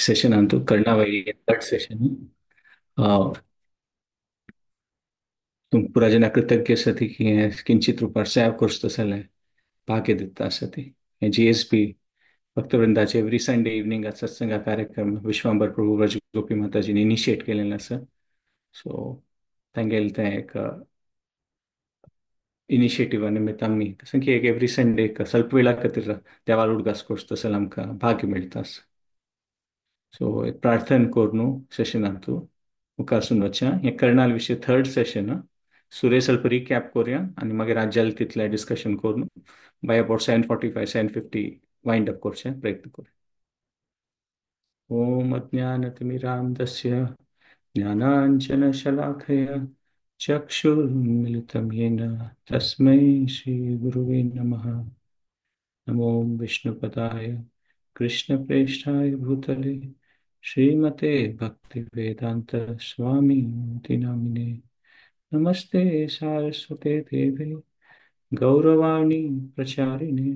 सेशनांतू कर्णावरी third Seshan. तुमकां पुरा जना कृतज्ञ आसा ती की हें किंचित रुपार सेवा करचो तशें जाल्यार भाग्य दिता आसा ती. हें जीएसबी भक्तवृंदाचे एवरी संडे इवनिंग सत्संगा कार्यक्रम विश्वांबर प्रभू व्रज गोपी माताजीन इनिशिएट केलेलें आसा. सो तांगेलें तें एक इनिशिएटिव्हा निमित्त आमी तशें की एक एवरी संडे एक स्वल्प वेळा खातीर देवाल उडगास करचो तशें आमकां भाग्य मेळटा आसा. सो एक प्रार्थना करून सेशनांतू मुखार वचया. हें कर्णाल विशय थर्ड सेशन. सुरे ಸ್ವಲ್ಪ रिकॅप करूया आनी मागीर आज जालें तितलें डिस्कशन करून बाय अबाउट 7:45 7:50 वायंड अप करचें प्रयत्न करूया. ओम अज्ञानतिमिरान्धस्य ज्ञानाञ्जनशलाकया चक्षुरुन्मीलितं येन तस्मै श्रीगुरुवे नमः. नमो विष्णुपदाय कृष्णप्रेष्ठाय भूतले श्रीमते भक्तिवेदांत स्वामी नामिने. नमस्ते सारस्वते देवे गौरवाणी प्रचारिणे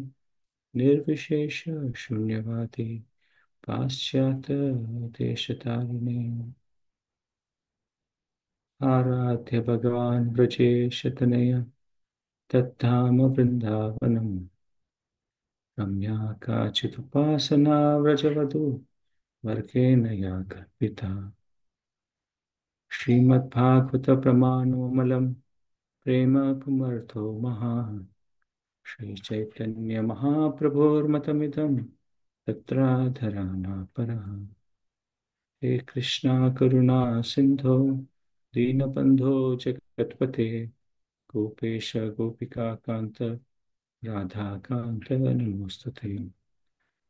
निर्विशेष शून्यवादी पाश्चात्य देशतारिणे. आराध्य भगवान व्रजेशतनय तद्धाम वृंदावनम. रम्या काचिदुपासना व्रजवधू वर्गेण या कल्पिता. श्रीमद्भागवत प्रमाणोमलं प्रेम पुमर्थो महान्. श्री चैतन्य महाप्रभोर्मतमिदं तत्राधरानापरः. हे कृष्णा करुणा सिंधो दीनबंधो जगत्पते गोपेश गोपिका कांत राधा कांत नमोस्तुते.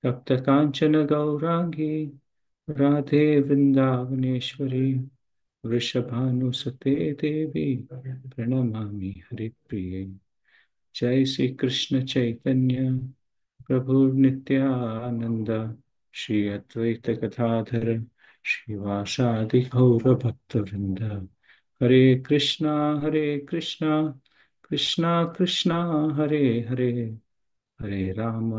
तप्त कांचन गौरांगी राधे वृंदावनेश्वरी वृषभानुसुते देवी प्रणमामि हरिप्रिये. जय श्री कृष्ण चैतन्य प्रभु नित्यानंद श्री अद्वैत गदाधर श्रीवासादि गौर भक्तवृंद. हरे कृष्णा कृष्णा कृष्णा हरे हरे, हरे राम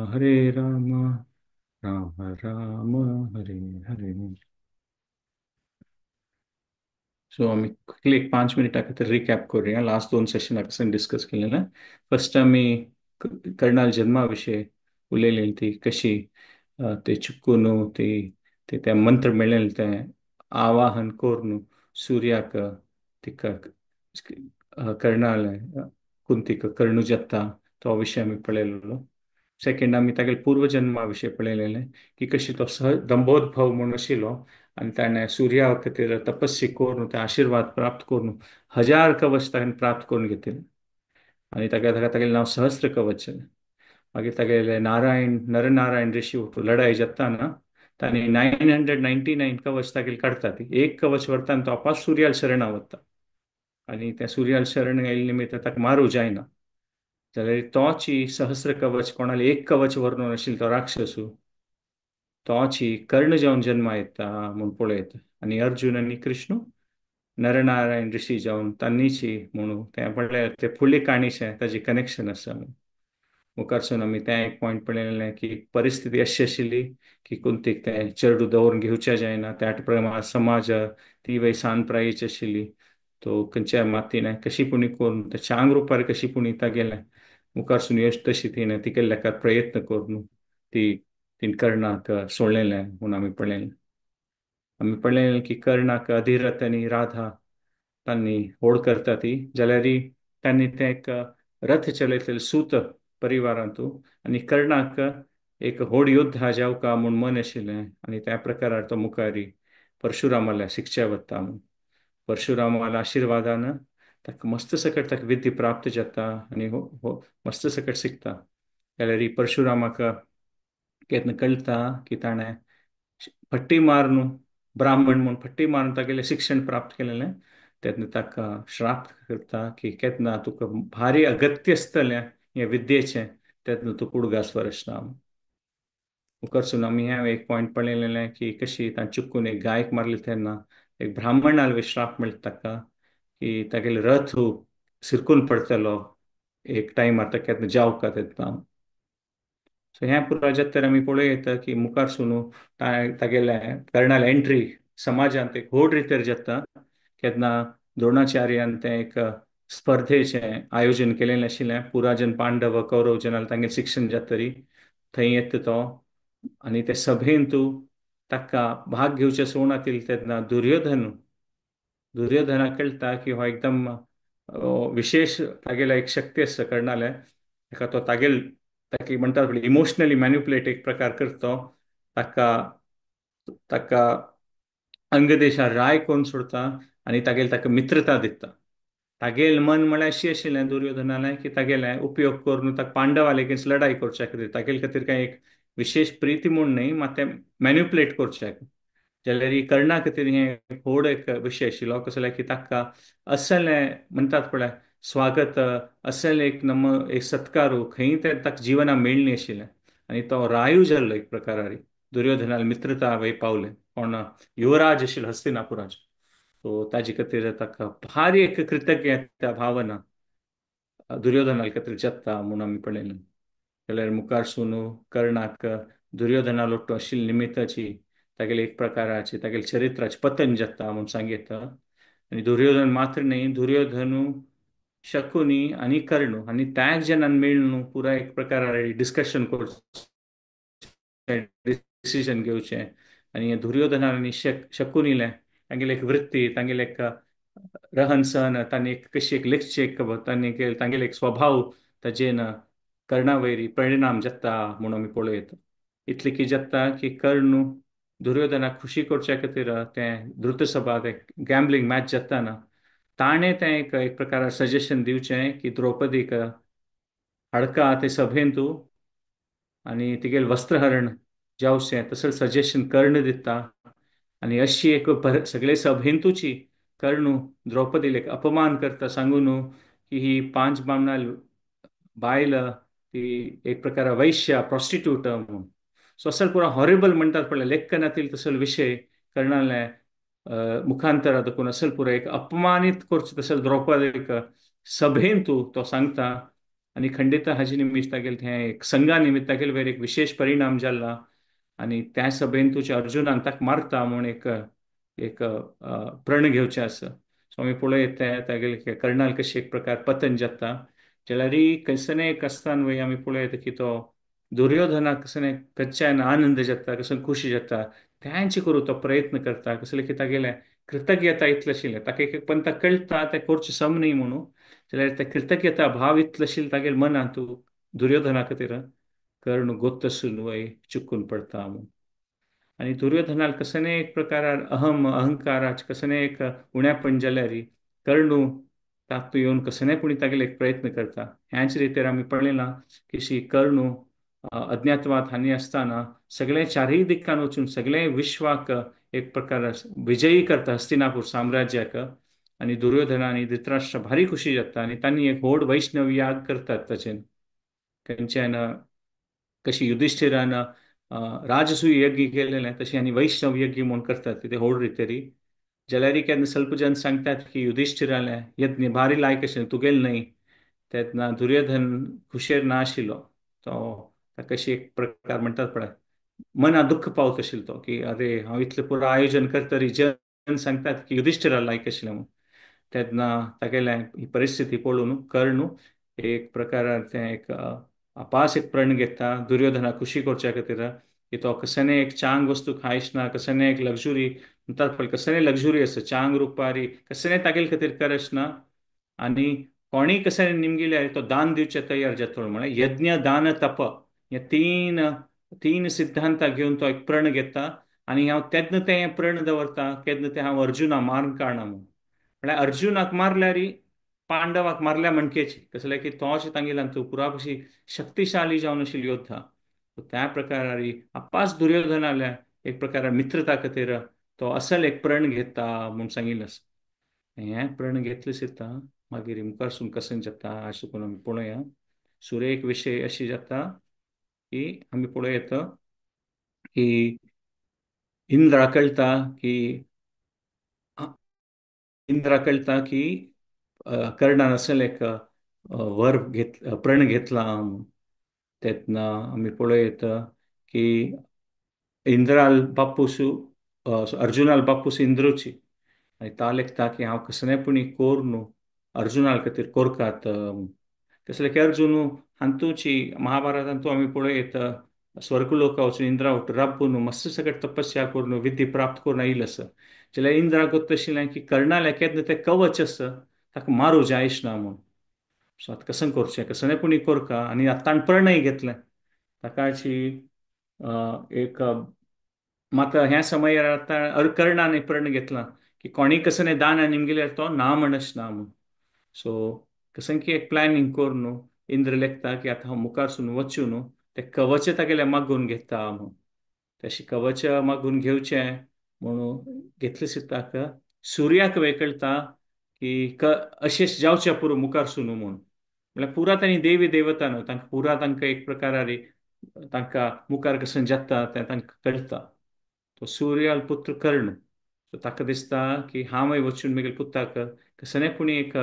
राम राम हरे हरे. सो आमी क्विकली एक 5 मिनिटां खातीर रिकॅप करूया. लास्ट 2 सेशनाक आसून डिस्कस केलेलें. फर्स्ट आमी कर्णाल जन्मा विशय उलयलेली ती कशी ते चुकून ती ते तें मंत्र मेळ्ळें तें आवाहन करून सूर्याक तिका कर्णाल कुंतीक कर्णू जाता तो विशय आमी पळयलेलो. सेकंड आमी तागेले पूर्वजन्मा विशय पळयलेलें की कशी तो दंभोद्भव म्हूण आशिल्लो आनी ताणें सुर्या खातीर तपस्वी करून ते आशिर्वाद प्राप्त करून 1000 कवच ताणें प्राप्त करून घेतिल्ले आनी ताका ताका तागेलें नांव सहस्र कवच. मागीर तागेले नारायण नरनारायण ऋषी लढाई जाता ना तांणी 999 कवच तागेले काडटा. ती एक कवच व्हरता आनी तो आपास सुर्याल शरणा वता आनी त्या सुर्याल शरण आयिल्ले निमित्त ताका मारूं जायना. जाल्यार तोची सहस्र कवच कोणाले एक कवच व्हरून आशिल्लो तो राक्षसू तोची कर्ण जावन जन्मा येता म्हूण पळयता. आनी अर्जुन आनी कृष्ण नरनारायण ऋषी जावन तांणीची म्हणून तें म्हणल्यार ते फुडली काणीचें ताजें कनेक्शन आसा. मुखारसून आमी तें एक पॉयंट पळयलें की परिस्थिती अशी आशिल्ली की कुंतीक तें चेडूं दवरून घेवचें जायना. त्या प्रमाण समाज ती वय सान प्रायेची आशिल्ली तो खंयच्या मातीन कशी पुणी करून त्या चांग रुपार कशी पुणी तागेलें मुखारसून यश तशी तिणें तिगेल्या लेखार प्रयत्न करून ती तिणें कर्णाक सोडलेलें म्हूण आमी पळयलें. आमी पळयलें की कर्णाक अधिरथ आनी राधा तांणी होड करता ती जाल्यार तांणी तें एक रथ चलयतले सूत परिवारांतू आनी कर्णाक एक होड योद्धा जावका म्हूण मन आशिल्लें आनी त्या प्रकारार तो मुखारी परशुरामाल्या शिक्षा वता म्हूण परशुरामाल्या आशिर्वादान ताका मस्त सकट ताका विद्या प्राप्त जाता आनी हो मस्त सकट शिकता. जाल्यार परशुरामाक केन्ना कळटा की ताणें फट्टी मारून ब्राह्मण म्हूण फट्टी मारून तागेलें शिक्षण प्राप्त केलेलें तेन्ना ताका श्राप करता की केन्ना तुका भारी अगत्य आसतलें हें विद्येचें तेन्ना तुका उडगास वरसना. मुखारसून आमी हें एक पॉयंट पळयलेलें की कशी ताणें चुकून एक गायक मारली तेन्ना एक ब्राह्मणाल श्राप मेळटा ताका की तागेले रथ सिरकून पडटलो एक टायमार ताका केन्ना जावका तेन्ना. सो हें पुरा जाता तर आमी पळोवं येता की मुखार सून तागेले कर्णाल एंट्री समाजांत एक व्हड रितीर जाता. केन्ना द्रोणाचार्यान तें एक स्पर्धेचें आयोजन केलेलें आशिल्लें, पुराजन पांडव कौरव जनाल तांगेलें शिक्षण जातरी थंय येता तो आनी ते सभेन तूं ताका भाग घेवचें सोडून तेन्ना दुर्योधनाक कळटा की हो एकदम विशेष तागेले एक शक्ती आसा कर्णाले, ताका तो तागेल ताका म्हणटात इमोशनली मॅन्युपुलेट एक प्रकार करतो, ताका ताका अंगदेशार राय करून सोडता आनी तागेल ताका मित्रता दिता. तागेल मन म्हळ्यार अशी आशिल्लें दुर्योधनालें की तागेलें उपयोग करून ताका पांडवा अगेन्स्ट लढाई करच्या खातीर, तागेल खातीर कांय एक विशेष प्रिती म्हूण न्हय, मात तें मॅन्युपुलेट करच्याक. जाल्यार कर्णा खातीर हें व्हड एक विशय आशिल्लो, कसो की ताका असलें म्हणटात पळय स्वागत, असलें एक नम एक सत्कार खंय तें ताका जिवना मेळ्ळें आशिल्लें आनी तो रायू जाल्लो एक प्रकारारी दुर्योधनाल मित्रता वय पावलें, कोण युवराज आशिल्लो हस्तिनापुराचो. सो ताजे खातीर ताका भारी एक कृतज्ञता भावना दुर्योधना खातीर जाता म्हूण आमी पळयलें. जाल्यार मुखार सून कर्णाक दुर्योधना लोट्टो आशिल्ली निमित्ताची तागेले एक प्रकाराची तागेले चरित्राचे पतन जाता म्हूण सांगता. आनी दुर्योधन मात्र न्हय, दुर्योधनू शकुनी आनी कर्णू आनी त्याग जणान मेळून पुरा एक प्रकार डिस्कशन करचें, डिसिजन घेवचें. आनी दुर्योधनान आनी शकुनीलें तांगेली एक वृत्ती, तांगेले एक रहन सहन, तांणी एक कशी एक लेखची एक तांणी तांगेले एक स्वभाव ताजेन कर्णा वयरी परिणाम जाता म्हूण आमी पळयता. इतलें की जाता की कर्ण दुर्योधनाक खुशी करच्या खातीर तें द्रुतसभा तें गॅम्बलिंग मॅच जाता ना, ताणें तें एक एक प्रकार सजेशन दिवचें की द्रौपदीक हाडका ते सभेन तूं आनी तिगेलें वस्त्रहरण जावचें, तसें सजेशन कर्ण दिता. आनी अशी एक सगळे सभेंतूची कर्ण द्रौपदीक एक अपमान करता सांगून की ही 5 बामणां बायल ती एक प्रकार वैश्य प्रॉस्टिट्यूट म्हूण. सो असल पुरा हॉरेबल म्हणटात पळय लेखनातील तसलो विशय कर्णाले मुखांतरा देखून असल पुरा एक अपमानीत करचो तसो द्रौपदीक सभेन तूं तो सांगता. आनी खंडिता हाजी निमित्त तागेलें तें एक संघा निमित्त तागेले वयर एक विशेष परिणाम जाला आनी त्या सभेन तुज्या अर्जुनान ताका मारता म्हूण एक एक प्रण घेवचें आसा. सो आमी पळयत तें तागेले कर्णाल कशें एक प्रकार पतन जाता. जाल्यार कसने एक आसतना वय आमी पळयता की तो दुर्योधनाक कसने कच्च्यान आनंद जाता, कसो खुशी जाता, त्यांचे करूं तो प्रयत्न करता. कसले की तागेलें कृतज्ञता इतलें आशिल्लें ताका एक पण ताका कळटा तें करचें सम न्हय म्हणून, जाल्यार तें कृतज्ञता भाव इतलो आशिल्लो तागेले मनांत दुर्योधना खातीर कर्ण गोत्तसून वय चुकून पडटा म्हूण. आनी दुर्योधनाक कसने एक प्रकारान अहम अहंकाराच कसने एक उण्यापण जाल्यार कर्ण तातूंत येवन कसने पुणी तागेले एक प्रयत्न करता. ह्याच रितीर आमी पळयलां की श्री कर्ण अज्ञातवाद हांणी आसतना सगळे चारय दिक्कान वचून सगळे विश्वाक एक प्रकार विजयी करता हस्तिनापूर साम्राज्याक. आनी दुर्योधन आनी धृतराष्ट्र भारी खुशी जाता आनी तांणी एक व्हड वैष्णव याग करतात ताचेर. खंयच्यान कशी युधिष्ठिरान राजसूय यज्ञ केलेलें तशें आनी वैष्णव यज्ञ म्हूण करतात ते व्हड रितेरी. जाल्यार केन्ना स्वल्प जन सांगतात की युधिष्ठिरालें यज्ञ भारी लायक आशिल्लें तुगेलें न्हय, तेन्ना दुर्योधन खुशेर ना आशिल्लो तो ताका कशी एक प्रकार म्हणटात पळय मना दुख्ख पावत आशिल्लो तो की अरे हांव इतलें पुरो आयोजन करतरी जन सांगतात की युधिष्ठिरा लायक आशिल्लें म्हूण. तेन्ना तागेलें ही परिस्थिती पळोवन कर्ण एक प्रकारान तें एक अपास एक प्रण घेता दुर्योधना खुशी करच्या खातीर की तो कसने एक चांग वस्तू खायच ना, कसने एक लक्झुरी म्हणटात पळय कसने लक्झुरी आसा चांग रुपारी कसने तागेले खातीर करच ना आनी कोणीय कसने निमगिल्यार तो दान दिवचे तयार जातलो. म्हळ्यार यज्ञ दान तप हे तीन सिद्धांता घेवन तो एक प्रण घेता आनी हांव तेन्ना तें प्रण दवरता केन्ना तें हांव अर्जुना मारून काडना म्हूण. म्हळ्यार अर्जुनाक मारल्यार पांडवाक मारल्या म्हणकेची कसलें की तो अशें तांगेल्यान तूं पुरा कशी शक्तिशाली जावन आशिल्ली योद्धा. त्या प्रकारारी आपास दुर्योधनाल्या एक प्रकार मित्रता खातीर तो असल एक प्रण घेता म्हूण सांगिल्लें आसा. हें प्रण घेतलें सुद्दां मागीर मुखारसून कशें जाता अशें करून आमी पळोवया. सुरे एक विशय अशी जाता की आमी पळोवया की इंद्रा कळटा की इंद्रा कळटा की कर्णान असल एक वर घेत प्रण घेतला. तेन्ना आमी पळयता की इंद्राल बापूसु अर्जुनाल बापूस इंद्रूची आनी ता लेखता की हांव कसलें पुणी कोर न्हू अर्जुनाल खातीर कोरकात. तसले की अर्जुन हातूची महाभारतांतू आमी पळयता स्वर्गलोका वचून इंद्रा वट राबून मस्त सगळें तपस्या करून विद्या प्राप्त करून आयिल्लो आसा. जाल्यार इंद्राक गोत्त आशिल्लें की कर्णाल्या केन्ना तें कवच आसा ताका मारूं जायच ना म्हूण. सो आतां कसं करचें, कसलें पुणी कोरका. आनी आतां ताणें प्रणय घेतलें ताकाची एक मात ह्या समयार आतां कर्णान प्रण घेतलां की कोणी कसलें दान आनी निमगेल्यार तो ना म्हणच ना म्हूण. सो कसं की एक प्लॅनिंग करून न्हू इंद्र लेखता की आतां हांव मुखारसून वचूं न्हू ते कवच तागेलें मागून घेता म्हूण. तशें कवच मागून घेवचें म्हणून घेतलें सुद्दां सुर्याक वेकळटा की अशें जावचें पुरो मुखारसून न्हू म्हूण. म्हळ्यार पुरा तांणी देवी देवता न्हू तांकां पुरा तांकां एक प्रकारारी तांकां मुखार कसं जाता तें तांकां कळटा. तो सूर्याल पुत्र कर्ण सो ताका दिसता की हांवय वचून म्हगेल्या पुताक कसलें पुणी एक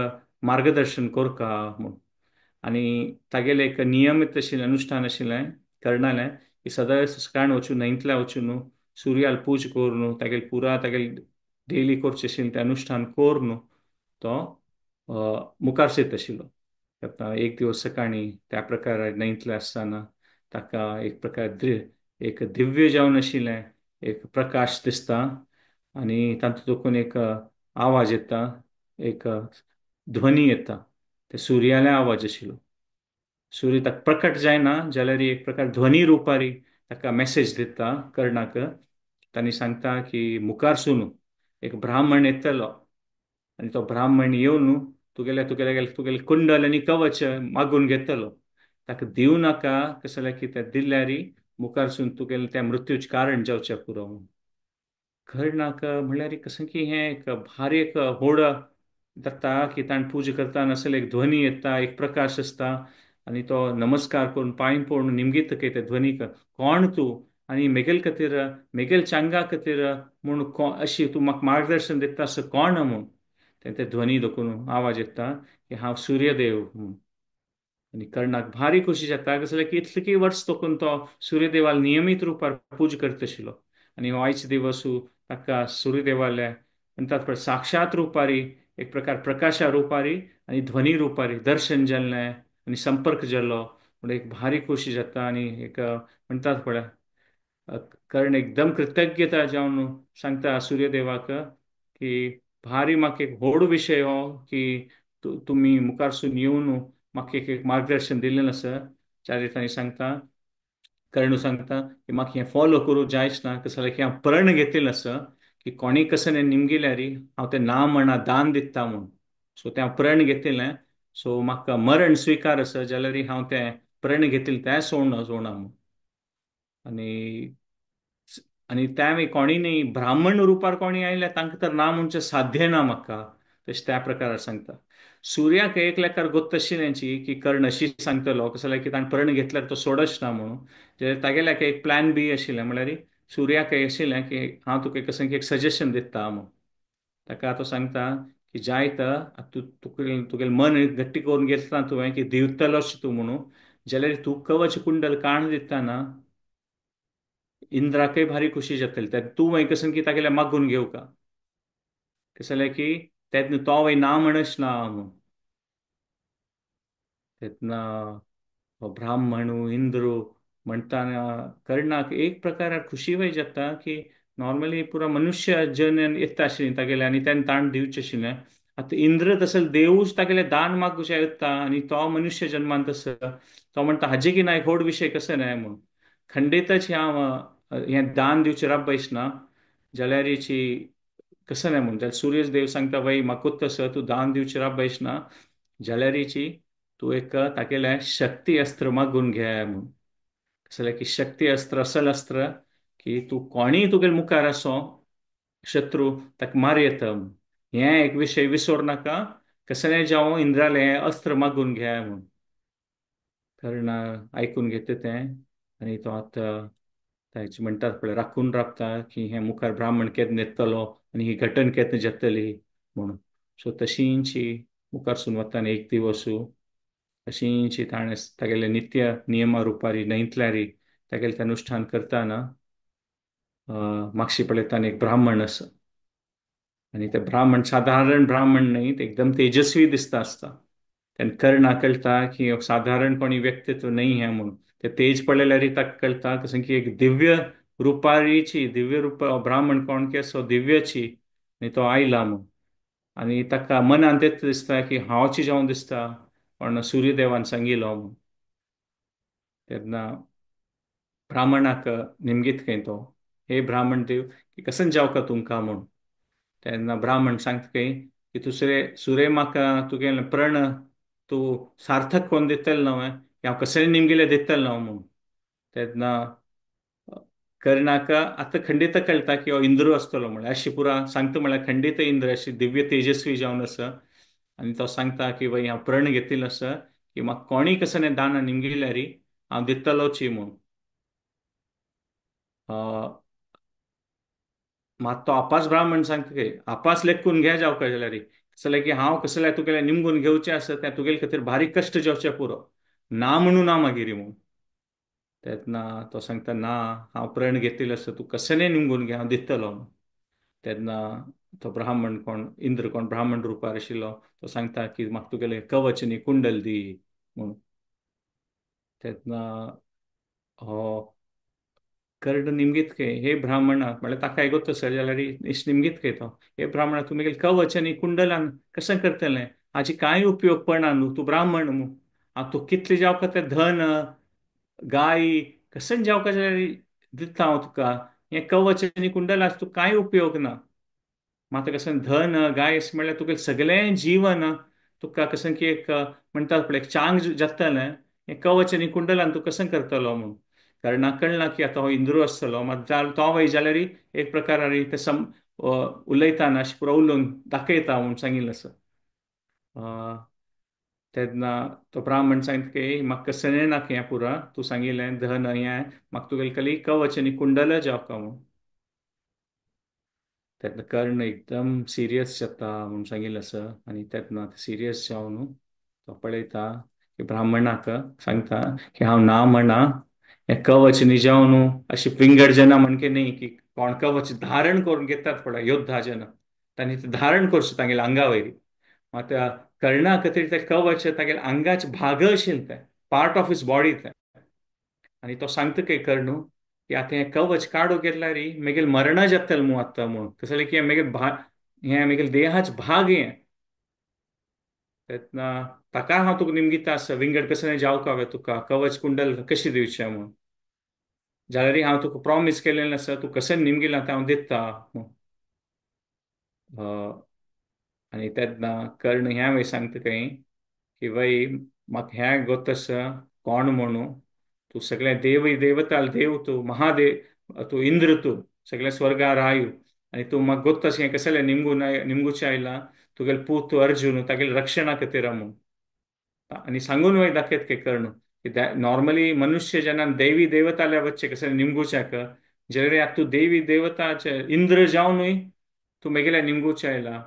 मार्गदर्शन करका म्हूण. आनी तागेलें एक नियमीत आशिल्लें अनुश्ठान आशिल्लें कर्णालें की सदांच सकाळ वचून न्हंयतल्या वचून न्हू सुर्याल पूज करून तागेले पुरा तागेले डेली करचें आशिल्लें तें अनुश्ठान करून तो मुखार सरत आशिल्लो. आतां एक दिवस सकाळीं त्या प्रकार न्हंयतले आसतना ताका एक प्रकार एक दिव्य जावन आशिल्लें एक प्रकाश दिसता आनी तातूंत देखून एक आवाज येता, एक ध्वनी येता. ते सुर्याले आवाज आशिल्लो. सूर्य ताका प्रकट जायना जाल्यार एक प्रकार ध्वनी रुपारी ताका मॅसेज दिता कर्णाक. तांणी सांगता की मुखारसून एक ब्राह्मण येतलो आनी तो ब्राह्मण येवन तुगेले तुगेले तुगेले कुंडल आनी कवच मागून घेतलो, ताका दिवं नाका कशें जाल्यार की तें दिल्यार मुखारसून तुगेलें त्या मृत्यूचें कारण जावचें पुरो. कर्णाक म्हणल्यार कशें की हें एक भारी एक होड जाता की ताणें पुजा करता नासल्यार एक ध्वनी येता, एक प्रकाश आसता आनी तो नमस्कार करून पांय पडून निमगीत ते ध्वनीक कोण तूं आनी मेगेल खातीर मेगेल चांगा खातीर म्हूण अशी तूं म्हाका मार्गदर्शन दिता असो कोण म्हूण. ते ध्वनी देखून आवाज येता की हांव सूर्यदेव म्हूण. आनी कर्णाक भारी खोशी जाता कसलें की इतले वर्स तोकून तो सूर्यदेवाल नियमीत रुपार पूजा करता आशिल्लो आनी हो आयचो दिवस ताका सूर्यदेवाले म्हणटात पळय साक्षात रुपारी एक प्रकार प्रकाशा रुपारी आनी ध्वनी रुपारी दर्शन जाल्लें आनी संपर्क जाल्लो म्हण एक भारी खोशी जाता. आनी एक म्हणटात पळय कर्ण एकदम कृतज्ञता जावन सांगता सूर्यदेवाक की भारी म्हाका एक व्हड विशय हो की तुमी मुखारसून येवन म्हाका एक मार्गदर्शन दिल्लें आसा. चार तांणी सांगता कर्ण सांगता की म्हाका हें फॉलो करूं जायच ना कसो जाल्यार की हांव प्रण घेतिल्लें आसा की कोणी कसलें निमगिल्यार हांव तें ना म्हणा दान दिता म्हूण. सो तें हांव प्रण घेतिल्लें, सो म्हाका मरण स्विकार आसा जाल्यार हांव तें प्रण घेतिल्लें तें सोडना सोडना म्हूण. आनी आनी त्या कोणी न्ही ब्राह्मण रुपार कोणी आयल्यार तांकां तर ना म्हणचें साध्य ना म्हाका, तशें त्या प्रकारार सांगता. सुर्याक एक लेखार गोत्त आशिल्ल्याची की कर्ण अशी सांगतलो कसो जाल्यार की ताणें प्रण घेतल्यार तो सोडच ना म्हणून. जाल्यार तागेल्याक एक प्लॅन बी आशिल्लें म्हणल्यार सुर्याक आशिल्लें की हांव तुका कसलें एक सजेशन दिता म्हूण. ताका तो सांगता की जायत तूं तुगेलें मन गट्टी करून घेतलां तुवें की दिवतलोच तूं म्हणून, जाल्यार तूं कवच कुंडल काण दितना इंद्राकय भारी खुशी जातली. तेन्ना तूं मागीर कसं की तागेलें मागून घेवका कशें जाल्यार की तेन्ना तो वय ना म्हणच ना म्हूण. तेन्ना ब्राह्मण इंद्र म्हणटाना कर्णाक एक प्रकारार खुशी वय जाता की नॉर्मली पुरा मनुष्य जन येता आशिल्लें तागेलें आनी तेन्ना ताण दिवचें आशिल्लें. आतां इंद्र तसो देवूच तागेलें दान मागूचें येता आनी तो मनुष्य जन्मान तसो तो म्हणटा हाजे की ना एक व्हड विशय कसो न्हय म्हूण. खंडीतच हांव हें दान दिवचें राबयस ना जाल्यारीची कसो न्हय म्हूण. जाल्यार सूर्य देव सांगता वय म्हाकूच तसो तूं दान दिवचें राबयस ना जाल्यारीची तूं एक तागेलें शक्ती अस्त्र मागून घे म्हूण. कसो जाल्यार की शक्ती अस्त्र असल अस्त्र की तूं कोणीय तुगेले मुखार आसो शत्रू ताका मार येता. हें एक विशय विसर नाका कसलें जावं इंद्रालें हें अस्त्र मागून घे म्हूण. कर्ण आयकून घेता तें आनी तो आतां ताचे म्हणटात पळय राखून रावता की हें मुखार ब्राह्मण केन्ना येतलो आनी ही घटन केन्ना जातली म्हणून. सो तशींची मुखारसून वताना एक दिवस अशींची ताणें तागेले नित्य नियमा रुपारी न्हंयतल्यारी तागेलें तें अनुश्ठान करतना मागशी पळयताना एक ब्राह्मण आसा आनी ते ब्राह्मण सादारण ब्राह्मण न्हय, ते एकदम तेजस्वी दिसता आसता. तेन्ना कर्णा कळटा की सादारण कोणी व्यक्तित्व न्हय हें म्हणून. ते तेज पळयल्यार ताका कळटा कसं की एक दिव्य रुपारीची, दिव्य रूप ब्राह्मण कोण की आसा दिव्यची आनी तो आयला म्हूण. आनी ताका मनान तेच दिसता की हांवची जावन दिसता पण सूर्यदेवान सांगिलो म्हूण. तेन्ना ब्राह्मणाक निमगीत खंय तो, हे ब्राह्मण देव की कसन जावं का तुमकां म्हूण. तेन्ना ब्राह्मण सांगता खंय की दुसरे सुरे म्हाका तुगेलें प्रण तूं सार्थक कोन्न दितलें न्हय, हांव कसलें निमगिलें दितलें न्हय म्हूण. तेन्ना कर्णाक आतां खंडीत कळटा की हो इंद्र आसतलो म्हळ्यार अशी पुरा सांगता म्हळ्यार खंडीत इंद्र अशी दिव्य तेजस्वी जावन आसा. आनी तो सांगता की बाई हांव प्रण घेतिल्लो आसा की म्हाका कोणीय कसलें दान निमगिल्यार हांव दितलोची म्हूण. मात तो आपास ब्राह्मण सांगता की आपास लेखून घे जावं जाल्यार कसलें की हांव कसलें तुगेलें निमगून घेवचें आसा तें तुगेले खातीर बारीक कश्ट जावचें पुरो, ना म्हणून ना मागीर म्हूण. तेन्ना तो सांगता ना हांव प्रण घेतिल्लो आसा तूं कसलें निमगून घे हांव दितलो. तेन्ना तो ब्राह्मण कोण इंद्र कोण ब्राह्मण रुपार आशिल्लो तो सांगता की म्हाका तुगेलें कवच न्ही कुंडल दी म्हूण. तेन्ना हो कर्ण निमगीत खंय हे ब्राह्मणा म्हळ्यार ताका एगोत आसा जाल्यार निमगीत खंय तो, हे ब्राह्मणा तूं म्हगेलें कवच आनी कुंडलान कशें करतलें, हाची कांय उपयोग पडना न्हू, तूं ब्राह्मण न्हू, हांव तूं कितलें जावं तें धन गाय कशें जावं जाल्यार दिता हांव तुका, हें कवच आनी कुंडल तूं कांय उपयोग ना. मात कशें धन गाय अशें म्हणल्यार तुगेलें सगळें जीवन तुका कशें की एक म्हणटात पळय एक चांग जातलें, हें कवच आनी कुंडलान तूं कशें करतलो म्हूण. कारण कळना की आतां हो इंद्रू आसतलो मात तो वय जाल्यार एक प्रकार ते सम उलयताना अशें पुरो उलोवन दाखयता म्हूण सांगिल्लें आसा. तेन्ना तो ब्राह्मण सांगता की म्हाका कसलें नाका हें पुरा तूं सांगिल्लें धन हें म्हाका तुगेलें कली कवच आनी कुंडल जावका म्हूण. तेन्ना कर्ण एकदम सिरियस जाता म्हूण सांगिल्लें आसा. आनी तेन्ना सिरियस जावन तो पळयता की ब्राह्मणाक सांगता की हांव ना म्हणा हें कवच न्ही जावन अशी विंगड जना म्हणके न्ही की कोण कवच धारण करून घेतात पळय योद्धा जन तांणी ते धारण करचें तांगेल्या आंगा वयरी. मात कर्णा खातीर तें कवच तागेल्या आंगाचे भाग आशिल्लें तें, पार्ट ऑफ his body तें. आनी तो सांगता काय कर्ण की आतां हें कवच काडूंक गेल्यार मागीर मरणा जातलें म्हूण आतां म्हूण, कसलें की मागीर हें मागीर देहाच भाग हें. तेन्ना ताका हांव तुका निमगिता आसा विंगड कसलें जावंक हांवें तुका कवच कुंडल कशें दिवचें म्हूण, जाल्यार हांव तुका प्रॉमीस केलेलें आसा तूं कशें निमगिलां तें हांव दिता म्हूण. आनी तेन्ना कर्ण ह्या वय सांगता खंय की वय म्हाका ह्या गोत आसा कोण म्हणून तूं सगळें देव देवता देव तूं महादेव तूं इंद्र तूं सगळें स्वर्गार आयु आनी तूं म्हाका गोत आसा हें कसलें निमगू निमगुचें आयलां तुगेले पूत अर्जुन तागेले रक्षणा खातीर म्हूण. आनी सांगून वय दाखयत काय कर्ण की नॉर्मली मनुष्य जेन्ना देवी देवताल्या वच्चें कसलें निमगुच्याक जाल्यार आतां तूं देवी देवताचे इंद्र जावनूय तूं मेगेल्या निमगुचें आयला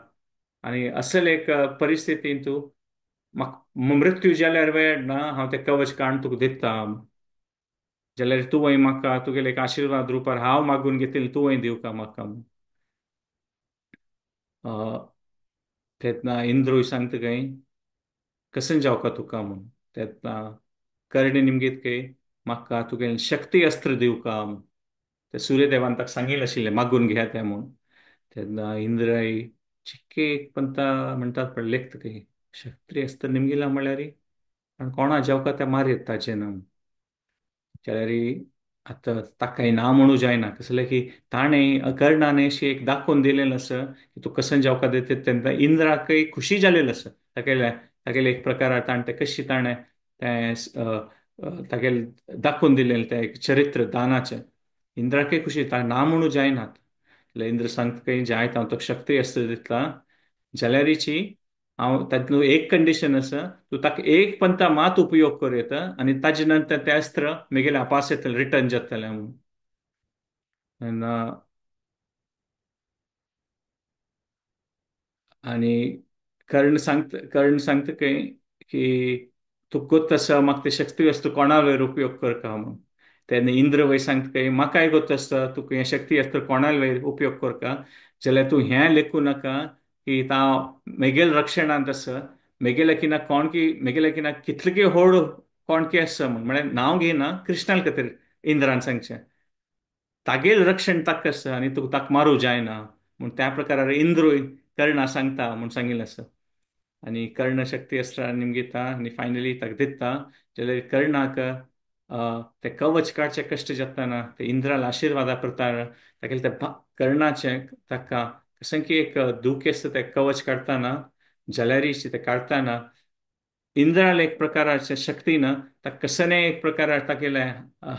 आनी असल एक परिस्थितीन तूं म्हाका मृत्यू जाल्यार वेळ ना हांव तें कवच काडून तुका दिता जाल्यार तूं म्हाका तुगेले एक आशिर्वाद रुपार हांव मागून घेतली तूं दिवका म्हाका. तेन्ना इंद्रूय सांगता खंय कशें जावका तुका म्हूण. तेन्ना करणे निमगीत खंय म्हाका तुगेलें शक्ती अस्त्र दिवका म्हूण, ते सूर्यदेवान ताका सांगिल्लें आशिल्लें मागून घेया तें म्हूण. तेन्ना इंद्राय चिक्के एक पंता म्हणटात पळय लेखता खंय शक्ती अस्त्र निमगिलां म्हळ्यार आनी कोणा जावका तें मारयत ताचें ना जाल्यार आतां ताकाय ना म्हणू जायना कसलें की ताणें कर्णान अशी एक दाखोवन दिलेलें आसा की तूं कशें जावका दिता. तेन्ना इंद्राकय खुशी जालेलें आसा तागेले तागेले एक प्रकार ताणें तें कशी ताणें तें तागेलें दाखोवन दिलेलें तें एक चरित्र दानाचें इंद्राकय खुशी ताणें ना म्हणू जायनात. जाल्यार इंद्र सांगता खंय जायत हांव तुका शक्ती अस्त्र दितला जाल्यारीची हांव तातूंत एक कंडिशन आसा तूं ताका एक पंता मात उपयोग करूं येता आनी ताजे नंतर तें अस्त्र म्हगेलें आपास येतलें रिटर्न जातलें म्हूण. तेन्ना आनी कर्ण सांगता खंय की तुका गोत्त आसा म्हाका ते शक्ती अस्त्र कोणा वयर उपयोग करका म्हूण. तेन्ना इंद्र वय सांगता काय म्हाकाय गोत्त आसता तुका हें शक्ती अस्त्र कोणा वयर उपयोग करका, जाल्यार तूं हें लेखूं नाका की तां मेगेल रक्षणांत आसा, मेगेले किना कोण की मेगेले किना कितले होड कोण की आसा म्हूण, म्हळ्यार नांव घेयना कृष्णाल खातीर इंद्रान सांगचें, तागेल रक्षण ताका आसा आनी तुका ताका मारूं जायना म्हूण. त्या प्रकारार इंद्रूय कर्णा सांगता म्हूण सांगिल्लें आसा. आनी कर्ण शक्ती अस्त्रां निमगिता आनी फायनली ताका दिता, जाल्यार कर्णाक ते कवच काडचे कश्ट जाताना ते इंद्राला आशिर्वादा प्रकार तागेले ते कर्णाचें ताका कशें की एक दूख आसता ते कवच काडटाना, जाल्यारीची ते काडटाना इंद्राला एक प्रकाराचे शक्तीन ताका कसने एक प्रकारार तागेले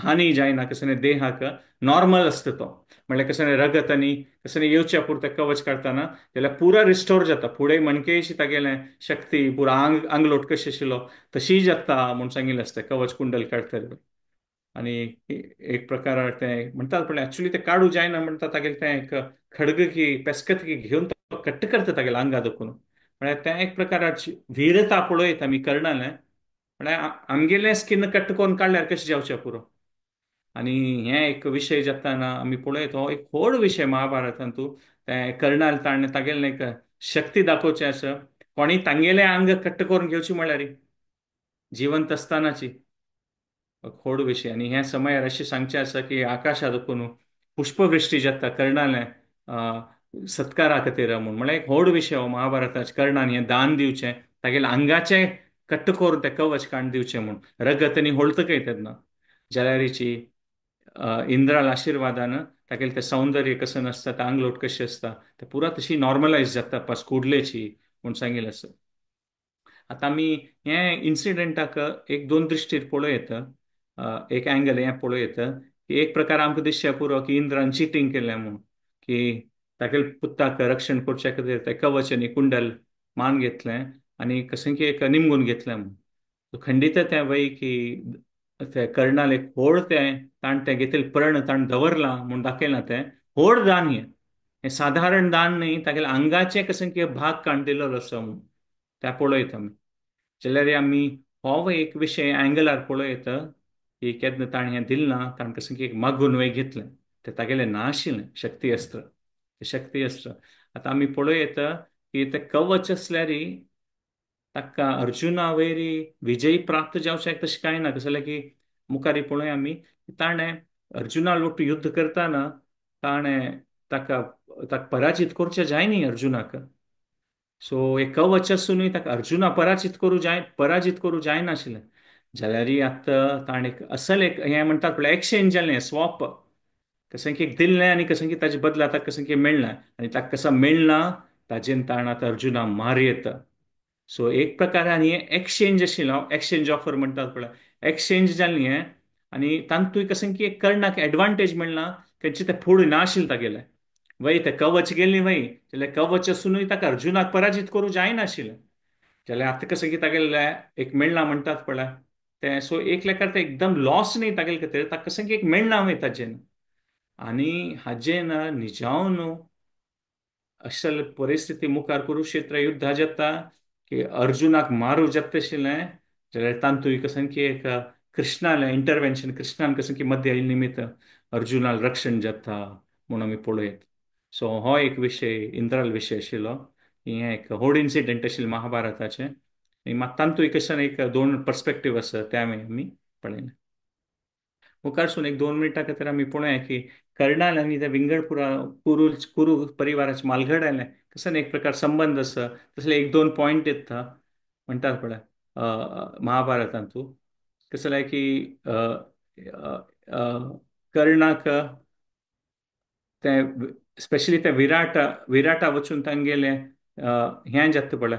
हानी जायना, कसने देहाक नॉर्मल आसता तो, म्हणल्यार कसने रगत आनी कसने येवच्या पुरतें कवच काडटाना जाल्यार पुरा रिस्टोर जाता, फुडें मणकेशी तागेलें शक्ती पुरा आंग आंगलोट कशें आशिल्लो तशी जाता म्हूण सांगिल्लें आसता कवच कुंडल काडटकीर. आनी एक प्रकारार तें म्हणटात पण एक्चुली तें काडूं जायना म्हणटा तागेलें तें एक खडग की पेस्कत की घेवन तो कट्ट करता तागेलें आंगा दुखून, म्हळ्यार तें एक प्रकाराची वीरता पळयत आमी कर्णालें, म्हळ्यार आमगेलें स्किन कट्ट करून काडल्यार कशें जावचें पुरो. आनी हें एक विशय जाताना आमी पळयत हो एक व्हड विशय महाभारतांतू, तें कर्णाल ताणें तागेलें एक शक्ती दाखोवचें आसा, कोणी तांगेलें आंग कट्ट करून घेवची म्हळ्यार जिवंत आसतनाची एक व्हड विशय. आनी ह्या समयार अशें सांगचें आसा की आकाशा दुखून पुष्पवृष्टी जाता कर्णालें सत्कारा खातीर म्हूण, म्हळ्यार एक व्हड विशय हो महाभारताचें. कर्णान हें दान दिवचें, तागेलें आंगाचें कट्ट करून तें कवच काडून दिवचें म्हूण, रगत आनी होळतकय तेन्ना जाल्यारीची इंद्राला आशिर्वादान तागेलें तें सौंदर्य कशें नासता, तें आंगलोट कशें आसता तें पुरा तशी नॉर्मलायज जाता पास कुडलेची म्हूण सांगिल्लें आसा. आतां आमी हें इन्सिडंटाक एक दोन दृश्टीर पळोवं येता, एक एंगल हें पळोवं येता की एक प्रकार आमकां दिसचें पुरो की इंद्रान चिटींग केलें म्हूण, की तागेले पुताक रक्षण करच्या खातीर तें कवच आनी कुंडल मान घेतलें आनी कशें की एक निमगून घेतलें म्हूण. खंडीत तें वय की ते कर्णाल एक व्हड तें ताण तें घेतिल्लें प्रण ताण दवरलां म्हूण दाखयलां, तें व्हड दान हें, हें सादारण दान न्ही, तागेले आंगाचें कशें की भाग काडून दिल्लो आसा म्हूण तें पळयता आमी. जाल्यार आमी हो एक विशय एंगलार पळयता की केन्ना ताणें हें दिलें ना, ताणें कशें की एक मागून वय घेतलें, तें तागेलें ना आशिल्लें शक्ती अस्त्र, तें शक्ती अस्त्र. आतां आमी पळयता की तें कवच आसल्यार ताका अर्जुना वयरी विजयी प्राप्त जावचें तशें कांय ना, कशें जाल्यार की मुखार पळोवया आमी ताणें अर्जुना लोट युद्ध करतना ताणें ताका ताका पराजीत करचें जाय न्ही अर्जुनाक. सो एक कवच आसुनूय ताका अर्जुना पराजीत करूं जाय, पराजीत करूं जायनाशिल्लें, जाल्यारय आतां ताणें एक असल एक हें म्हणटात पळय एक्सचेंज जालें, स्वॉप, कशें की एक दिल्लें आनी कशें की ताजे बदला ताका कशें की मेळ्ळें आनी ताका कसो मेळना ताजेन ताणें आतां अर्जुना मार येता. सो एक प्रकारान हें एक्सचेंज आशिल्लो, एक्सचेंज ऑफर म्हणटात पळय, एक्सचेंज जालें हें आनी तातूंत कशें की एक कर्णाक एडवांटेज मेळना, खंयचें तें फूड नाशिल्लें तागेलें, वय तें कवच गेलें वय, जाल्यार कवच आसुनूय ताका अर्जुनाक पराजीत करूं जायनाशिल्लें, जाल्यार आतां कशें की तागेलें एक मेळना म्हणटात पळय तें. सो एक लेखार तें एकदम लॉस न्ही तागेले खातीर, ताका कशें की एक मेळना वय ताजेन. आनी हाजेन निजावन अशें परिस्थिती मुखार कुरुक्षेत्र युद्धा जाता की अर्जुनाक मारूं जाता आशिल्लें, जाल्यार तातूंत कशें की एक कृष्णालें इंटरवेन्शन, कृष्णान कशें की मध्य आयिल्ले निमित्त अर्जुनाक रक्षण जाता म्हूण आमी पळोवयेत. सो हो एक विशय इंद्राल विशय आशिल्लो, हें एक व्हड इन्सिडंट आशिल्लें महाभारताचें. आनी मात तातूंत कशें एक दोन पर्सपेक्टीव आसा तें आमी पळयलें. मुखारसून एक दोन मिनटां खातीर आमी पळोवया की कर्णाल आनी त्या विंगडपुरा कुरू कुरू परिवाराचे मालघड आयलें कसो एक प्रकार संबंद आसा, तसले एक दोन पॉयंट येता म्हणटात पळय महाभारतांतू, कसो जाल्यार की कर्णाक ते स्पेशली ते विराटा वचून तांगेलें हें जाता पळय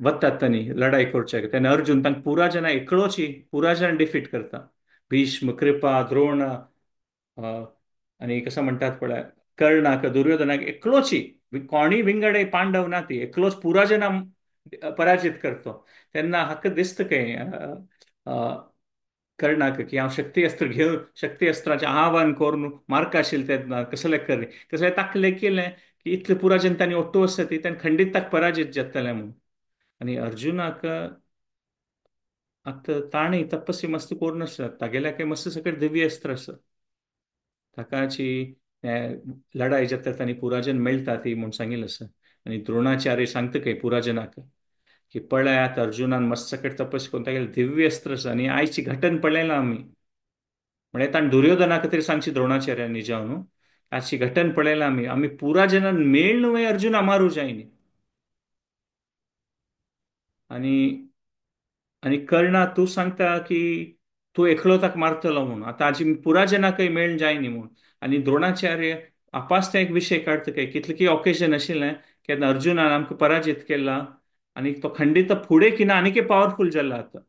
वतात तांणी लढाई करच्याक, तेन्ना अर्जुन तांकां पुरा जाणां एकलोची पुरा जाण डिफीट करता, भीष्म कृपा द्रोण आनी कसो म्हणटात पळय कर्णाक दुर्योधनाक एकलोची, कोणीय विंगड पांडव ना ती एकलोच पुरा जाणां पराजीत करतो. तेन्ना हाका दिसता काय कर्णाक की हांव शक्ती अस्त्र घेवन शक्ती अस्त्राचें आव्हान करून मारका आशिल्लें तेन्ना कसलें कर कसलें ताकलें केलें की इतले पुरा जनतांनी ओट्टू आसता ती तेन्ना खंडीत ताका पराजीत जातलें म्हूण. आनी अर्जुनाक आतां ताणें तपस्वी मस्त करून आसा, तागेल्या काय मस्त सकट दिव्य अस्त्र आसा, ताकाची लढाई जाता तांणी पुराजन मेळटा ती म्हूण सांगिल्लें आसा. आनी द्रोणाचार्य सांगता काय पुराजनाक की पळयात अर्जुनान मस्त सकट तपस्या करून तागेलें दिव्य अस्त्र आसा आनी आयची घटन पळयलां आमी. म्हळ्यार ताणें दुर्योधना खातीर सांगची द्रोणाचार्यांनी जावन न्हू, आजची घटन पळयलां आमी, आमी पुराजनान मेळ न्हू अर्जुना मारू जायनी. आनी आनी कर्णा तूं सांगता की तूं एकलो ताका मारतलो म्हणून, आतां आजी पुराजनाकय मेळून जायनी म्हूण. आनी द्रोणाचार्य आपास तें एक विशय काडटा काय कितलें की ऑकेजन आशिल्लें केन्ना अर्जुनान आमकां पराजीत केला आनी तो खंडीत फुडें की ना आनीकय पावरफूल जाला आतां.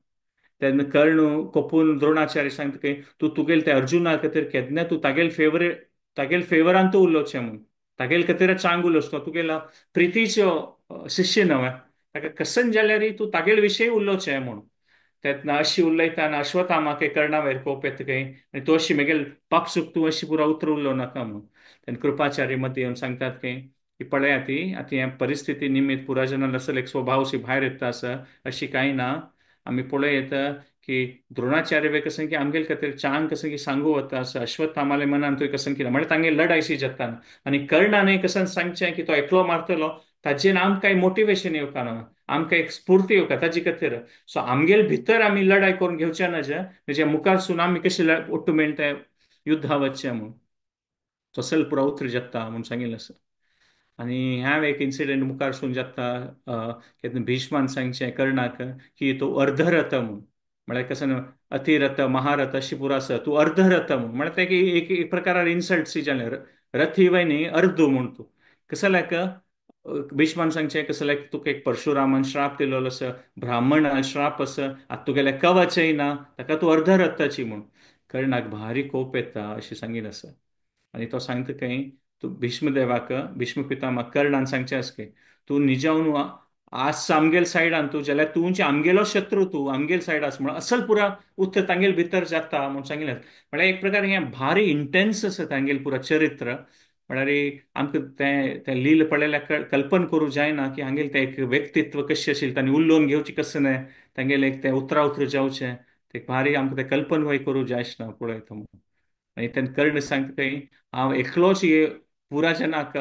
तेन्ना कर्ण कोपून द्रोणाचार्य सांगता की तूं तुगेल ते अर्जुना खातीर केन्ना तूं तागेल फेवरेट तागेल फेवरान तूं उलोवचें म्हूण, तागेल खातीर चांग उलोवचो, तो तुगेलो प्रितीचो शिश्य न्हय, ताका कसन जाल्यार तूं तागेल विशय उलोवचें म्हूण. तेन्ना अशी उलयतना अश्वत्थामाक कर्णा वयर कोप येता काय आनी तूं अशी मेगेल पापसूक तूं अशी पुरा उतर उलोवं नाका म्हूण. तेन्ना कृपाचार्य मदीं येवन सांगतात की पळया ती आतां ह्या परिस्थिती निमित्त पुराजनान असल एक स्वभाव भायर येता आसा, अशी कांय ना. आमी पळय येता की द्रोणाचार्य कसं की आमगेल खातीर चांग कसं की सांगू वता आसा, अश्वत्थामाले मनान तुवें कसं कितें म्हळ्यार तांगेर लढायशी जाता. आनी कर्णानय कसं सांगचें की तो एकलो मारतलो, ताजेन आमकां मोटिवेशन येवका ना, आमकां एक स्फूर्ती येवका ताजे खातीर. सो आमगेल भितर आमी लढाय करून घेवचे ना, जे मुखारसून आमी कशें ఒట్టు मेळटा युद्धा वचचें म्हूण, तसल पुरा उतर जाता म्हूण सांगिल्लें आसा. आनी ह्या एक इन्सिडेंट मुखारसून जाता केन्ना भीष्मान सांगचें कर्णाक की तो अर्धरथ म्हूण, म्हळ्यार कसं अतिरथ महारथ अशी पुरो आसा, तूं अर्धरथ म्हूण, म्हळ्यार तें एक एक प्रकारार इन्सल्ट सी जालें, रथी वय न्ही अर्दू म्हूण तूं. कसं लायक भीष्मान सांगचें कसं लायक तुका एक परशुरामान श्राप दिलेलो आसा, ब्राह्मणान श्राप आसा, आतां तुगेलें कवचय ना, ताका तूं अर्धरथाची म्हूण. कर्णाक भारी कोप येता अशें सांगिल्लें आसा. आनी तो सांगता खंय तूं भीष्मदेवाक, भीष्म पितामह कर्णान सांगचें आसा की तूं निजावन आज आमगेल सायडान तूं जाल्यार तूं आमगेलो शत्रू, तूं आमगेल सायड आस म्हणून असल पुरा उत्तर तांगेल भितर जाता म्हूण सांगिल्लें. म्हळ्यार एक प्रकार हें भारी इंटेन्स आसा तांगेल पुरा चरित्र, म्हळ्यार आमकां तें तें लील पळयल्यार कल्पन करूं जायना की हांगेल तें एक व्यक्तित्व कशें आशिल्लें, तांणी उलोवन घेवचें कशें न्हय, तांगेलें एक तें उतरा उतर जावचें, तें भारी आमकां तें कल्पन वय करूं जायना पळयता म्हणून. आनी तेन्ना कर्ण सांगता खंय हांव एकलोच पुरा जनाक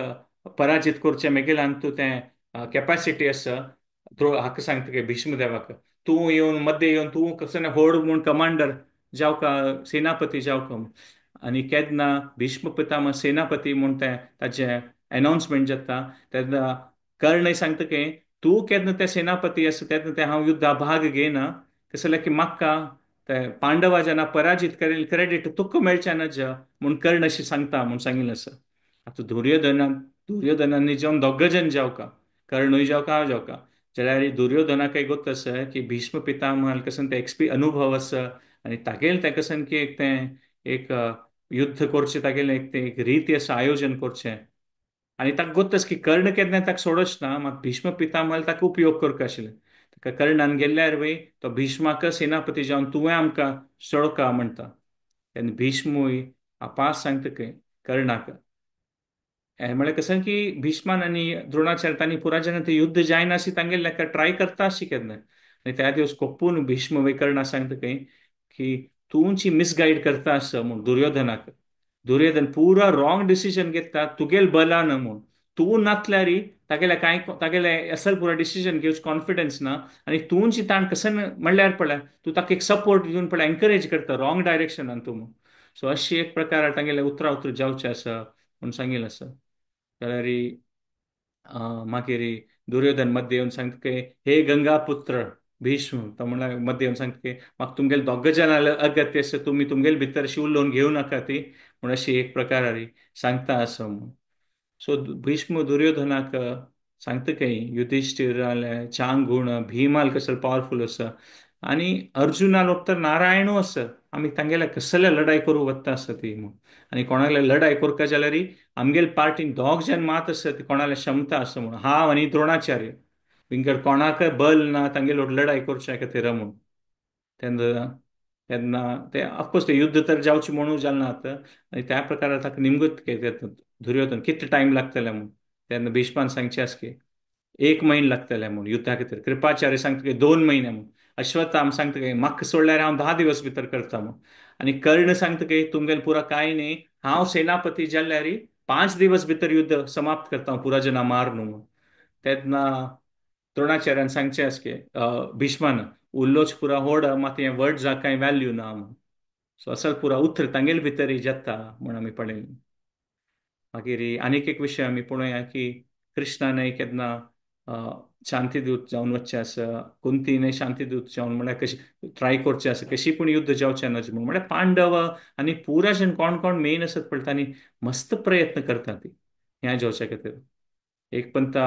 पराजीत करचें मेगेल्यान तूं तें कॅपॅसिटी आसा. हाका सांगता की भीष्मदेवाक तूं येवन मद्दे येवन तूं कसो ना होड म्हूण कमांडर जावका, सेनापती जावका म्हूण. आनी केन्ना भीष्म पितामह सेनापती म्हूण तें ताजें एनावन्समेंट जाता तेन्ना कर्ण सांगता की तूं केन्ना ते सेनापती आसा तेन्ना तें हांव युद्धा भाग घेयना, तशें जाल्यार की म्हाका ते पांडवा जेन्ना पराजीत करेल क्रेडीट तुका मेळचें ना ज्या म्हूण कर्ण अशें सांगता म्हूण सांगिल्लें आसा. आतां दुर्योधनांनी जेवन दोग जण जावका, कर्णूय जावका हांव जावका, जाल्यार दुर्योधनाक गोत आसा की भीष्म पितामह कसन तें एक्सपी अनुभव आसा आनी तागेलें तें कसन की एक तें एक युद्ध करचें तागेलें एक तें एक रीती आसा आयोजन करचें. आनी ताका गोत आसा की कर्ण केन्ना ताका सोडच ना, मात भीष्म पितामह ताका उपयोग करपा आशिल्लें. ताका कर्णान गेल्यार वय तो भीष्माक सेनापती जावन तुवें आमकां सोडका म्हणटा. तेन्ना भीष्मूय आपास सांगता खंय कर्णाक, म्हळ्यार कसं की भीष्मान आनी द्रोणाचार्य तांणी पुराजन ते युद्ध जायना अशी तांगेले लेखा ट्राय करता अशी केन्ना. आनी त्या दिवस कोपून भीष्म वय कर्णा सांगता खंय की तूंची मिसगायड करता आसा म्हूण दुर्योधनाक, दुर्योधन पुरा रॉंग डिसिजन घेता तुगेल बलान म्हूण, तूं नातल्यार तागेले कांय तागेले असल पुरा डिसिजन घेवचो कॉन्फिडन्स ना आनी तूंची ताण कसन म्हणल्यार पळय तूं ताका एक सपोर्ट दिवन पळय एनकरेज करता रॉंग डायरेक्शनान तूं म्हूण. सो अशी एक प्रकार तांगेले उतरा उतर जावचें आसा म्हूण सांगिल्लें आसा. जाल्यार मागीर दुर्योधन मध्य येवन सांगता की हे गंगापुत्र भीष्म, तो म्हणल्यार मध्य येवन सांगता की म्हाका तुमगेले दोग जाणां अगत्य आसा, तुमी तुमगेले भितर अशी उलोवन घेवं नाका ती म्हूण अशी एक प्रकार सांगता आसा म्हूण. सो भीष्म दुर्योधनाक सांगता खंय युधिश्ठिराले चांग गुण भीमाल कसलो पावरफूल आसा आनी अर्जुनालो तर नारायणू आसा, आमी तांगेल्या कसले लढाय करूं वता आसा ती म्हूण. आनी कोणाले लढाय करका जाल्यार आमगेले पार्टीन दोग जण मात आसा ती कोणाले क्षमता आसा म्हूण, हांव आनी द्रोणाचार्य, विंगड कोणाकय बल ना तांगेलो लढाय करच्या खातीर म्हूण. तेन्ना तेन्ना ते ऑफकोर्स ते युद्ध तर जावचें म्हणून जालें ना आतां आनी त्या प्रकारार ताका निमगत दुर्योधन कितले टायम लागतले म्हूण. तेन्ना भीष्मान सांगचें आसा की 1 म्हयनो लागतले म्हूण युद्धा खातीर, कृपाचार्य सांगता की 2 म्हयने म्हूण. अश्वत्थाम सांगता की म्हाका सोडल्यार हांव 10 दिवस भितर करता म्हूण. आनी कर्ण सांगता की तुमगेले पुरा कांय न्ही, हांव सेनापती जाल्यार 5 दिवस भितर युद्ध समाप्त करता, पुरा जना मार न्हू म्हूण. तेन्ना द्रोणाचार्यान सांगचें आसा की भीष्मान उल्लोच पुरा होड मात हें वर्ड जा कांय व्हॅल्यू ना म्हूण. सो असल पुरा उतर तांगेले भितर जाता म्हूण आमी पळयलें. मागीर आनीक एक विशय आमी पळोवया की कृष्णान केन्ना शांतीदूत जावन वचचें आसा, कुंतीन शांतीदूत जावन म्हळ्यार कशी ट्राय करचें आसा, कशी पूण युद्ध जावचें ना म्हूण. म्हळ्यार पांडव आनी पुरा जण कोण कोण मेन आसत पळय तांणी मस्त प्रयत्न करता ती ह्या जावच्या खातीर. एक पंता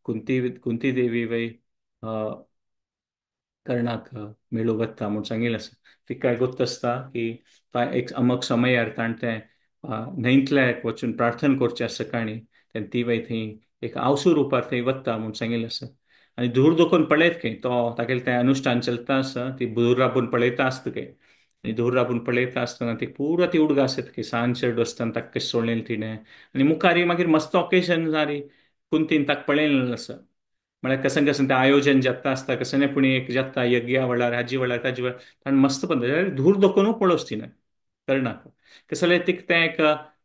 कुंती कुंती देवी वय कर्णाक मेळूंक वता म्हूण सांगिल्लें आसा. तिका गोत्त आसता की एक अमक समयार ताणें तें न्हंयतल्याक वचून प्रार्थना करचें आसा सकाळीं, तेन्ना ती वय थंय एक आवसू रुपार थंय वता म्हूण सांगिल्लें आसा. आनी धूर दोखून पळयत खंय तो तागेलें तें अनुश्ठान चलता आसा, ती धूर राबून पळयता आसता खंय. आनी धूर राबून पळयता आसतना ती पुरा ती उडगास येता की सांज चेडूं आसतना ताका कशें सोडलें तिणें. आनी मुखार मागीर मस्त ऑकेजन जाली कुंतीन ताका पळयलें आसा. म्हळ्यार कशें कशें तें आयोजन जाता आसता, कशें न्ही पूण एक जाता यज्ञा वेळार हाजी वेळार ताजी वेळार ताणें मस्त पण धूर दोखून पळोवच तिणें कर्णाक. कशें जाल्यार तिका तें एक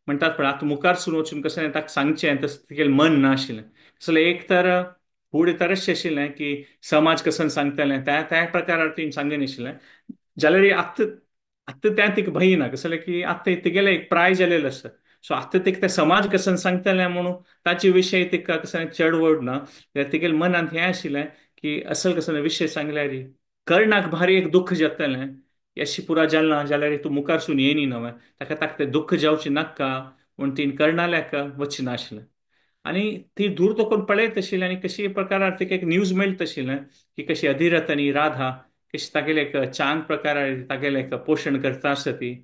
म्हणटात पळय आतां मुखार सून वचून कशें ताका सांगचें तशें तिगेलें मन नाशिल्लें. कशें एक तर फुडें तरशें आशिल्लें की समाज कशें सांगतलें त्या त्या प्रकारार तिणें सांगनाशिल्लें. जाल्यार आतां आतां तें तिका भंय ना, कशें जाल्यार की आतां तिगेलें एक प्राय जालेलें आसा. सो आतां तिका तें समाज कशें सांगतलें म्हणून ताचे विशय तिका कशें चड व्हड ना. जाल्यार तिगेलें मनांत हें आशिल्लें की असल कसो विशय सांगल्यार कर्णाक भारी एक दुख्ख जातलें, अशी पुरा जालें ना जाल्यार तूं मुखारसून येयनी नवें, ताका ताका तें दुख्ख जावचें नाका म्हूण तिणें कर्णाल्याक वचचें नाशिल्लें. आनी ती दूर तोकून पळयत आशिल्ली आनी कशी प्रकारार तिका एक न्यूज मेळट आशिल्लें की कशी अधिरथ आनी राधा कशी तागेलें एक चांग प्रकारार तागेलें एक पोशण करता आसा ती.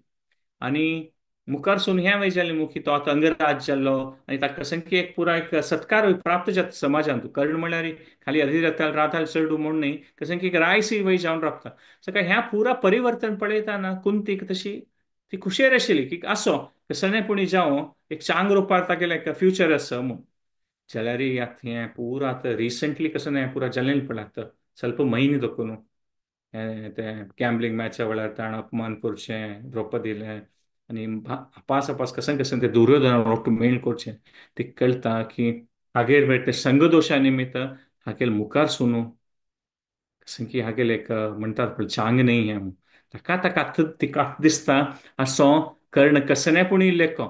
आनी मुखारसून हें वय जालें मुखी तो आतां अंगराज जाल्लो आनी ताका कसं की एक पुरा एक सत्कार प्राप्त जाता समाजांत. कर्ण म्हळ्यार खाली अधिरथाल राधाल चेडूं म्हूण न्ही, कसं की एक रायसी वय जावन रावता. सो ह्या पुरा परिवर्तन पळयतना कुंतीक तशी ती खुशेर आशिल्ली की आसो कसं पुणी जावं एक चांग रुपार तागेलें एक फ्युचर आसा म्हूण. जाल्यार आतां हें पुरा आतां रिसंटली कसं हें पुरा जालें पळय आतां स्वल्प म्हयने दोखून तें गॅम्बलिंग मॅचा वेळार ताणें अपमान करचें द्रौपदीलें आनी अपास अपास कशें कशें ते दुर्योधना रोट मेळ करचें. ते कळटा की हागेर मेळ ते संगदोशा निमित्त हागेल मुखार सुनू कशें की हागेल एक म्हणटात पळय चांग न्ही हें म्हूण. ताका ताका आतां तिका दिसता असो कर्ण कसं पुणी लेखो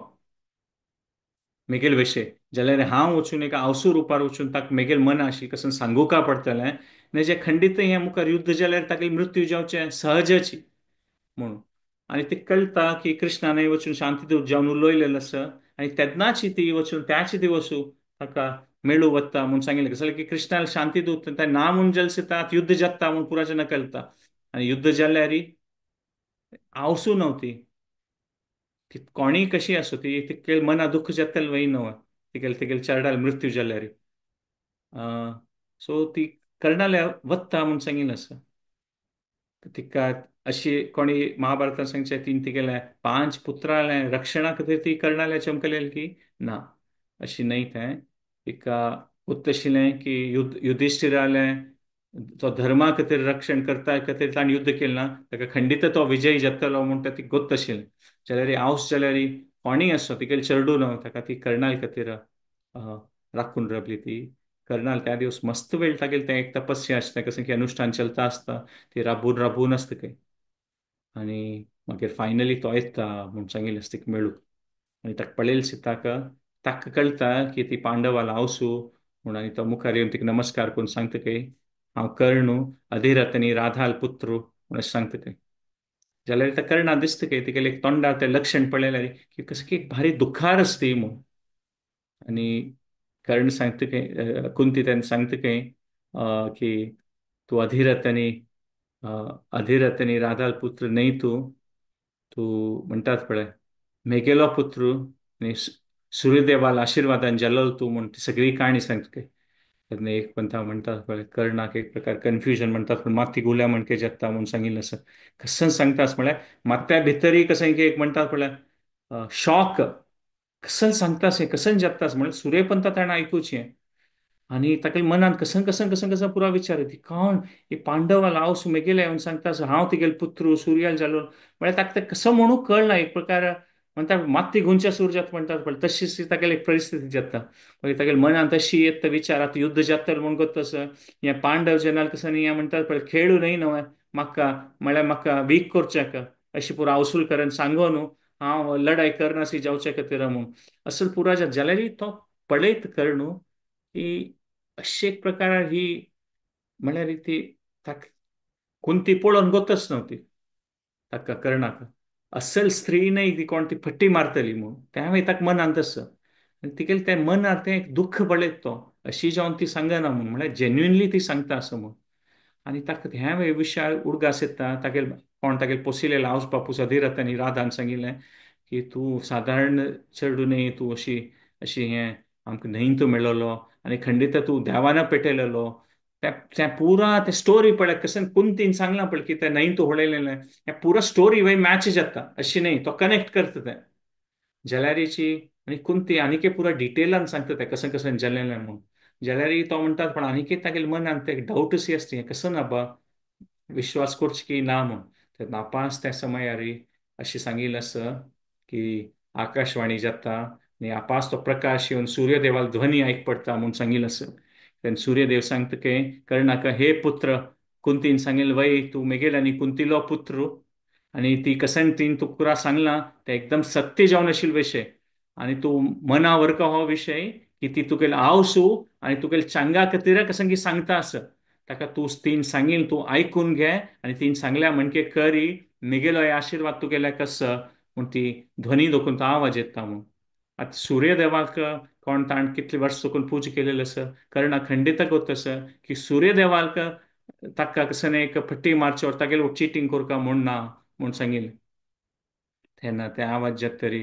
मेगेल विशय जाल्यार हांव वचून एक आवसू रुपार वचून ताका मेगेल मन आशिल्लें कसं सांगूका पडटलें न्ही, जे खंडीत हें मुखार युद्ध जाल्यार ताका मृत्यू जावचें सहजची म्हणून. आनी ते कळटा की कृष्णान वचून शांतीदूत जावन उलयलेलें आसा आनी तेन्नाच ती वचून त्याच दिवसू ताका मेळूं वता म्हूण सांगिल्लें. कसलें की कृष्णान शांतीदूत तें ना म्हूण जलसितात युद्ध जाता म्हूण पुराचें न कळटा. आनी युद्ध जाल्यार आवसू नव्हती ती कोणीय कशी आसूं ती तितके मना दुख्ख जातलें वय न्हय तिगेले तिगेले चेरडाल मृत्यू जाल्यार. सो ती कर्णाल्या वता म्हूण सांगिल्लें आसा. तिका अशी कोणी महाभारतान सांगचें तीन तिगेले 5 पुत्रालें रक्षणा खातीर ती कर्णाल्या चमकलेली की ना, अशी न्हय तें. तिका उत्तशिलें की युधिष्ठिरालें तो धर्मा खातीर रक्षण करता खातीर ताणें युद्ध केलें ना, ताका खंडीत तो विजयी जातलो म्हूण ती गोत्त आशिल्लें. जाल्यार आवस जाल्यार कोणीय आसो तिगेलें चेरडूं न्हय ताका ती कर्णाल खातीर राखून रावली. ती कर्णाल त्या दिवस मस्त वेळ तागेलें तें एक तपस्या आसता कसं की अनुश्ठान चलता आसता ती राबून राबून आसता खंय. आनी मागीर फायनली तो येता म्हूण सांगिल्लें आसता तिका मेळूंक. आनी ताका पळयलें सीताक ताका कळटा की ती पांडवाला आवसू म्हूण. आनी तो मुखार येवन तिका नमस्कार करून सांगता की हांव कर्ण अधिरथ आनी राधाल पुत्र म्हूण अशें सांगता खंय. जाल्यार त्या कर्णा दिसता की तिगेलें एक तोंडार तें लक्षण पळयल्यार की कसं की एक भारी दुखार आसता ती म्हूण. आनी कर्ण सांगता की कुंती तेन्ना सांगता की की तूं अधिरथ आनी अधिरथ आनी राधाल पुत्र न्हय, तूं तूं म्हणटात पळय मेगेलो पुत्र आनी सूर्यदेवाल आशिर्वादान जालो तूं म्हूण ती सगळी काणी सांगता. तेन्ना एक पंथा म्हणटात पळय कर्णाक एक प्रकार कन्फ्युजन म्हणटात पूण माती गुल्या म्हणके जाता म्हूण सांगिल्लें आसा. कसं सांगता म्हळ्यार मात्या भितरय कसं की एक म्हणटात पळय शॉक कसं सांगता कसं जाता म्हळ्यार सूर्यपंथा ताणें आयकुचें. आनी ताका मनांत कसं कसं कसं कसं पुरा विचार येता कोण हे पांडवाला हांव मेगेले येवन सांगता हांव तिगेले पुत्र सूर्याल जालो म्हळ्यार ताका तें कसं म्हणूंक कळना. एक प्रकार म्हणटा माती गुंच्या सूर जाता म्हणटात पळय तशीच तागेली एक परिस्थिती जाता. मागीर तागेले मनांत अशी येता विचार आतां युद्ध जातलें म्हूण तसं हें पांडव जेन्ना कसं न्ही म्हणटात पळय खेळू न्हय न्हय म्हाका म्हळ्यार म्हाका वीक करच्याक अशी पुरा वसूल करून सांगो न्हू हांव लढाई करनासी जावच्या खातीर म्हूण असल पुरा जाता. जाल्यार तो पळयत कर न्हू की अशे एक प्रकार ही म्हळ्यार ती ताका कुंती पळोवन गोतच नव्हती ताका कर्णाक असल स्त्री न्हय ती कोण ती फट्टी मारतली म्हूण तें हांवें ताका मनांत आसा आनी तिगेलें तें मनार तें एक दुख्ख पळयत तो अशी जावन ती सांगना म्हूण म्हळ्यार जेन्युइनली ती सांगता असो म्हूण. आनी ताका ह्या विशयार उडगास येता तागेले कोण तागेले पोशिल्ले आवस बापूस अधिरथ आनी राधान सांगिल्लें की तूं सादारण चेडूं न्हय तूं अशी अशी हें आमकां न्हंयत मेळ्ळो आनी खंडीत तूं देवाना पेटयलेलो तें पुरा तें स्टोरी पळय कशें कुंतीन सांगलां पळय की तें न्हंयत होळयलेलें हें पुरा स्टोरी वय मॅच जाता अशी न्हय तो कनेक्ट करता तें जाल्यारीची. आनी कुंती आनीक पुरा डिटेलान सांगता तें कशें कशें जालेलें म्हूण. जाल्यार तो म्हणटात पण आनीक तागेले मनांत ते डावटूच आसता हें कसो ना बा विश्वास करचो की ना म्हूण. ते नापास त्या समयार अशें सांगिल्लें आसा की आकाशवाणी जाता आनी आपास तो प्रकाश येवन सूर्यदेवाक ध्वनी आयक पडटा म्हूण सांगिल्लें आसा. तेन्ना सूर्यदेव सांगता की कर्णाक हे पुत्र कुंतीन सांगिल्लें वय तूं मेगेलो आनी कुंतीलो पुत्र आनी ती कसन तीन तुका सांगलां तें एकदम सत्य जावन आशिल्ले विशय आनी तूं मना व्हरका हो विशय की ती तुगेले आवसू आनी तुगेले चांगा खातीर कसं की सांगता आसा ताका तूं तीन सांगील तूं आयकून घे आनी तीन सांगल्या म्हणके करी मेगेलो हे आशिर्वाद तुगेल्या कसो म्हूण ती ध्वनी दोखून तो आवाज येता म्हूण. आतां सूर्यदेवाक कोण ताण कितले वर्स चुकून पूजा केलेली आसा कर्णा खंडीत गोत आसा की सूर्यदेवाक ताका कसं एक फट्टी मारचे वर तागेले चिटींग करका म्हूण ना म्हूण सांगिल्लें. तेन्ना ते आवाज जाता तरी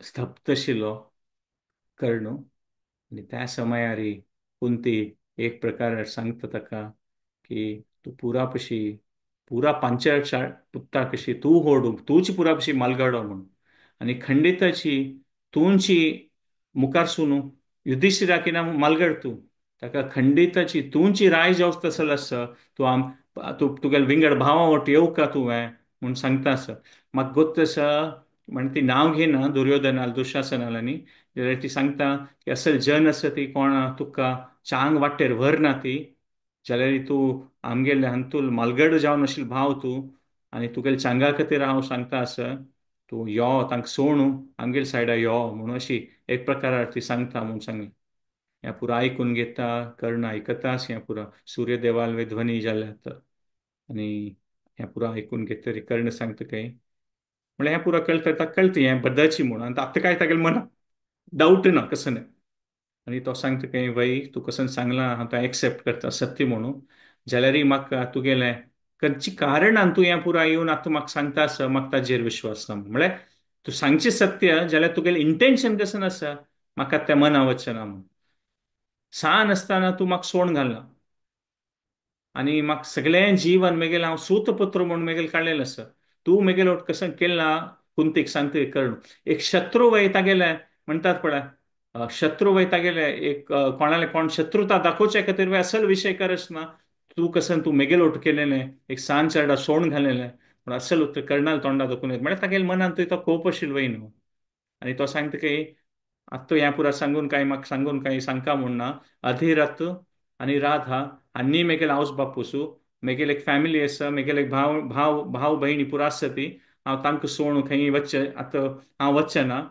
स्तब्ध आशिल्लो कर्ण आनी त्या समयार कुंती एक प्रकार सांगता ताका की तूं पुरा पशी पुरा पांचाळ पुत्ता कशी तूं होडू तूंच पुरा पशी मालगाडो म्हूण आनी खंडिताची तूंची मुखार सुनू युधिश्ठिराक ना मालगड तूं ताका खंडिताची तूंची राय जावच तसो आसा तूं आम तूं तुगेले विंगड भावां वट येवका तुवें म्हूण सांगता आसा. म्हाका गोत्त आसा म्हण ती नांव घेना दुर्योधनाल दुशासनाल आनी जाल्यार ती सांगता की असल जन आसा ती कोण तुका चांग वाटेर व्हरना ती जाल्यार तूं आमगेले हातूंत मालगड जावन आशिल्लो भाव तूं आनी तुगेले चांगा खातीर हांव सांगता आसा तूं यो तांकां सोणू आमगेले सायडा यो म्हणून अशी एक प्रकारार ती सांगता म्हूण सांगलें. हें पुरा आयकून घेता कर्ण आयकताच हें पुरा सूर्यदेवाल ध्वनी जाल्या तर आनी हें पुरा आयकून घेतरी कर्ण सांगता काय म्हणल्यार हें पुरा कळटा ताका कळटा हें बद्दलची म्हूण आनी आतां काय तागेलें मनां डावट ना कसं न्हय. आनी तो सांगता काय वय तूं कसं सांगलां हांव तें एक्सेप्ट करता सत्य म्हणून जाल्यारय म्हाका तुगेलें खंयची कारणान तूं हें पुरा येवन आतां म्हाका सांगता आसा म्हाका ताजेर विश्वास ना म्हळ्यार तूं सांगचें सत्य जाल्यार तुगेलें इंटेन्शन कसं आसा म्हाका तें मना वचना म्हूण. सान आसतना तूं म्हाका सोण घालना आनी म्हाका सगळें जीवन मेगेलें हांव सूतपुत्र म्हूण मेगेलें काडलेलें आसा तूं मेगेलो कसं केलें ना कुंतीक सांगता कर्ण एक शत्रू वय तागेलें म्हणटात पळय शत्रू वय तागेले एक कोणाले कोण शत्रुता दाखोवचे खातीर वय असल विशय करस ना तूं कसं तूं मेगेलोट केलेलें एक सान चेडा सोण घालेलें पूण असल उतर कर्णाल तोंडा दाखोवन येता म्हळ्यार तागेले मनांत तो कोप आशिल्लो वय न्हू. आनी तो सांगता की आतां हें पुरा सांगून काय म्हाका सांगून काय सांगका म्हूण ना अधिरथ आनी राधा आनी मेगेले आवस बापूसू मेगेले एक फॅमिली आसा मेगेले एक भाव भाव भाव भयणी पुरा आसा ती हांव तांकां सोण खंय वचचें आतां हांव वचचें ना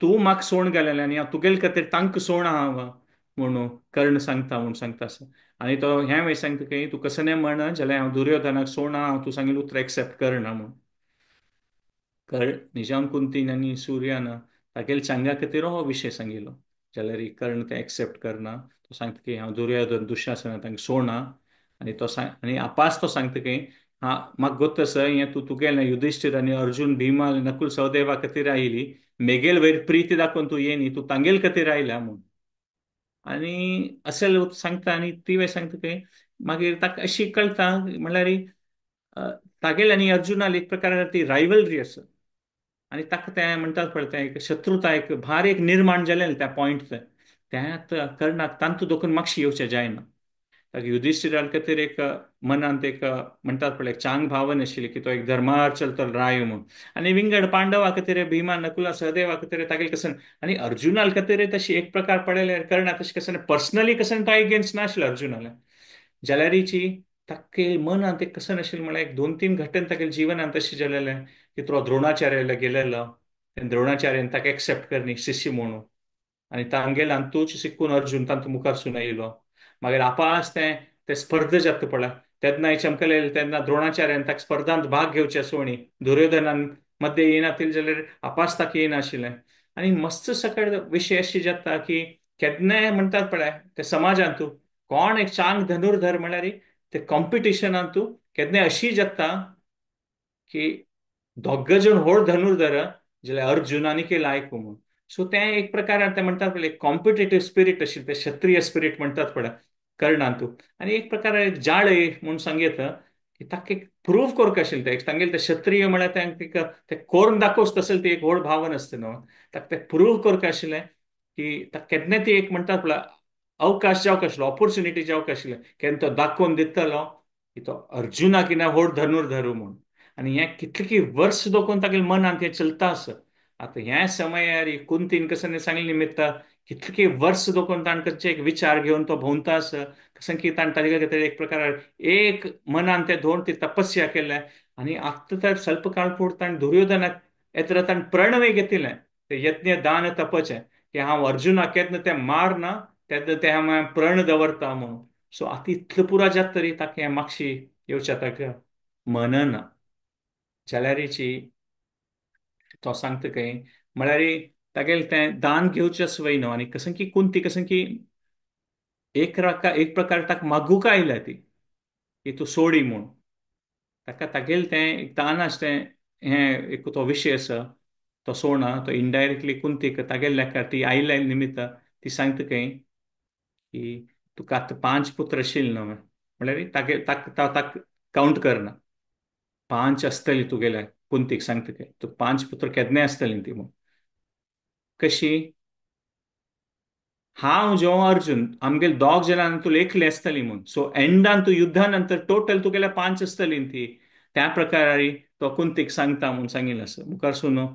तूं म्हाका सोण घालेलें आनी हांव तुगेले खातीर तांकां सोण हांव म्हणून कर्ण सांगता म्हूण सांगता आसा. आनी तो हें वय सांगता की तूं कसं न्हय म्हण जाल्यार हांव दुर्योधनाक सोणा हांव तूं सांगिल्लें उतर एक्सेप्ट करना म्हूण. कर्ण निजाम कुंतीन आनी सूर्यान तागेले चांगा खातीर हो विशय सांगिल्लो जाल्यार कर्ण तें एक्सेप्ट करना तो सांगता की हांव दुर्योधन दुशासन तांकां सोडना आनी तो सांग आनी आपास तो सांगता की हा म्हाका गोत्त आसा हें तूं तुगेलें युधिश्ठीर आनी अर्जुन भीमा नकुल सहदेवा खातीर आयली मेगेल वयर प्रिती दाखोवन तूं येनी तूं तांगेल खातीर आयल्या म्हूण. आनी अशें सांगता आनी ती वय सांगता की मागीर ताका अशी कळटा म्हणल्यार तागेल आनी अर्जुनाल एक प्रकार ती रायवलरी आसा आनी ताका तें म्हणटात पळय तें एक शत्रुता एक भार एक निर्माण जालें त्या पॉयंट तें त्यात कर्णाक तांतू दोकून मागशी येवचें जायना. युधिश्ठिरान खातीर एक मनांत एक म्हणटात पळय चांग भावन आशिल्ली की तो एक धर्मार चलतलो राय म्हूण. आनी विंगड पांडवा खातीर भीमा नकुला सहदेवा खातीर तागेले कसन आनी अर्जुना खातीर तशी एक प्रकार पळयल्यार कर्णा तशें कसन पर्सनली कसन तो एगेन्स्ट नाशिल्लो अर्जुनाला. जाल्यारीची ताके मनांत एक कसन आशिल्लें म्हळ्यार एक दोन तीन घटन तागेले जिवनांत तशें जालेलें की तो द्रोणाचार्याला गेलेलो, द्रोणाचार्यान ताका एक्सेप्ट करनी शिष्य म्हणून आनी तांगेल्यान तूच शिकून अर्जुन तांतू मुखार येयलो. मागीर आपास तें ते स्पर्धा जाता पळय तेन्ना चमकले तेन्ना द्रोणाचार्यान ताका स्पर्धांत भाग घेवचे सोणी दुर्योधनान मध्ये येनातील जाल्यार आपास ताका येनाशिल्लें. आनी मस्त सकळ विशय अशें जाता की केन्नाय म्हणटात पळय ते समाजांतू कोण एक चांग धनुर्धर म्हळ्यार ते कॉम्पिटिशनांतू केन्नाय अशी जाता की दोग जण व्हड धनुर्धर जाल्यार अर्जुन आनी के लायक म्हणून. सो तें एक प्रकारान ते म्हणटात पळय कॉम्पिटेटीव स्पिरीट आशिल्लें, ते क्षत्रीय स्पिरीट म्हणटात पळय कर्णांतू. आनी एक प्रकार जाळे म्हूण सांगयता की ताका एक प्रूव करपाक आशिल्लें तें तांगेलें तें क्षत्रीय म्हळ्यार तें तें करून दाखोवच तसलें ती एक व्हड भावन आसता न्हू, ताका तें प्रूव करपाक आशिल्लें की ताका केन्ना ती एक म्हणटात पळय अवकाश जावंक आशिल्लो, ऑपोर्चुनिटी जावंक आशिल्लें केन्ना तो दाखोवन दितलो की तो अर्जुनाक ना व्हड धनुर्धरू म्हूण. आनी हें कितलें वर्स दोकून तागेल्या मनांत हें चलता आसा. आतां ह्या समयार कुंतीन कसं सांगलें निमित्त कितके वर्स दोकून ताणें कसचे एक विचार घेवन तो भोंवता आसा, कसं की ताणें ताजे खातीर एक प्रकार एक मनान ते धरून ती तपस्या केल्या. आनी आतां तर स्वल्प काळ फुडें ताणें दुर्योधनाक येत्र ताणें प्रणवे घेतिल्लें ते यज्ञ दान तपचें की हांव अर्जुनाक केन्ना तें मारना तेन्ना तें हांव प्रण दवरता म्हणून. सो आतां इतलें पुरा जाता तरी ताका हें मागशी येवच्या ताका मनना जाल्यारीची तो सांगता खंय म्हळ्यार तागेलें तें दान घेवचें आसवय न्हू. आनी कसं की कुंती कसं की एक एक प्रकार ताका मागूंक आयल्या ती की तूं सोडी म्हूण, ताका तागेलें तें एक दान आसा तें हें एक तो विशय आसा तो सोडना, तो इनडायरेक्टली कुंतीक तागेल्या लेखार ती आयल्या निमित्त ती सांगता खंय की तुका आतां 5 पुत्र आशिल्ले न्हू, म्हळ्यार तागे ताका ताका कावंट करना, 5 आसतली तुगेल्या कुंतीक सांगता खंय तुका 5 पुत्र केन्नाय आसतली ती म्हूण. कशी हांव जेव अर्जुन आमगेले दोग जाणां तूं एकले आसतली म्हूण, सो एंडान तूं युद्धा नंतर टोटल तुगेल्या 5 आसतली ती, त्या प्रकारे तो कुंतीक सांगता म्हूण सांगिल्लें आसा. मुखार सुनो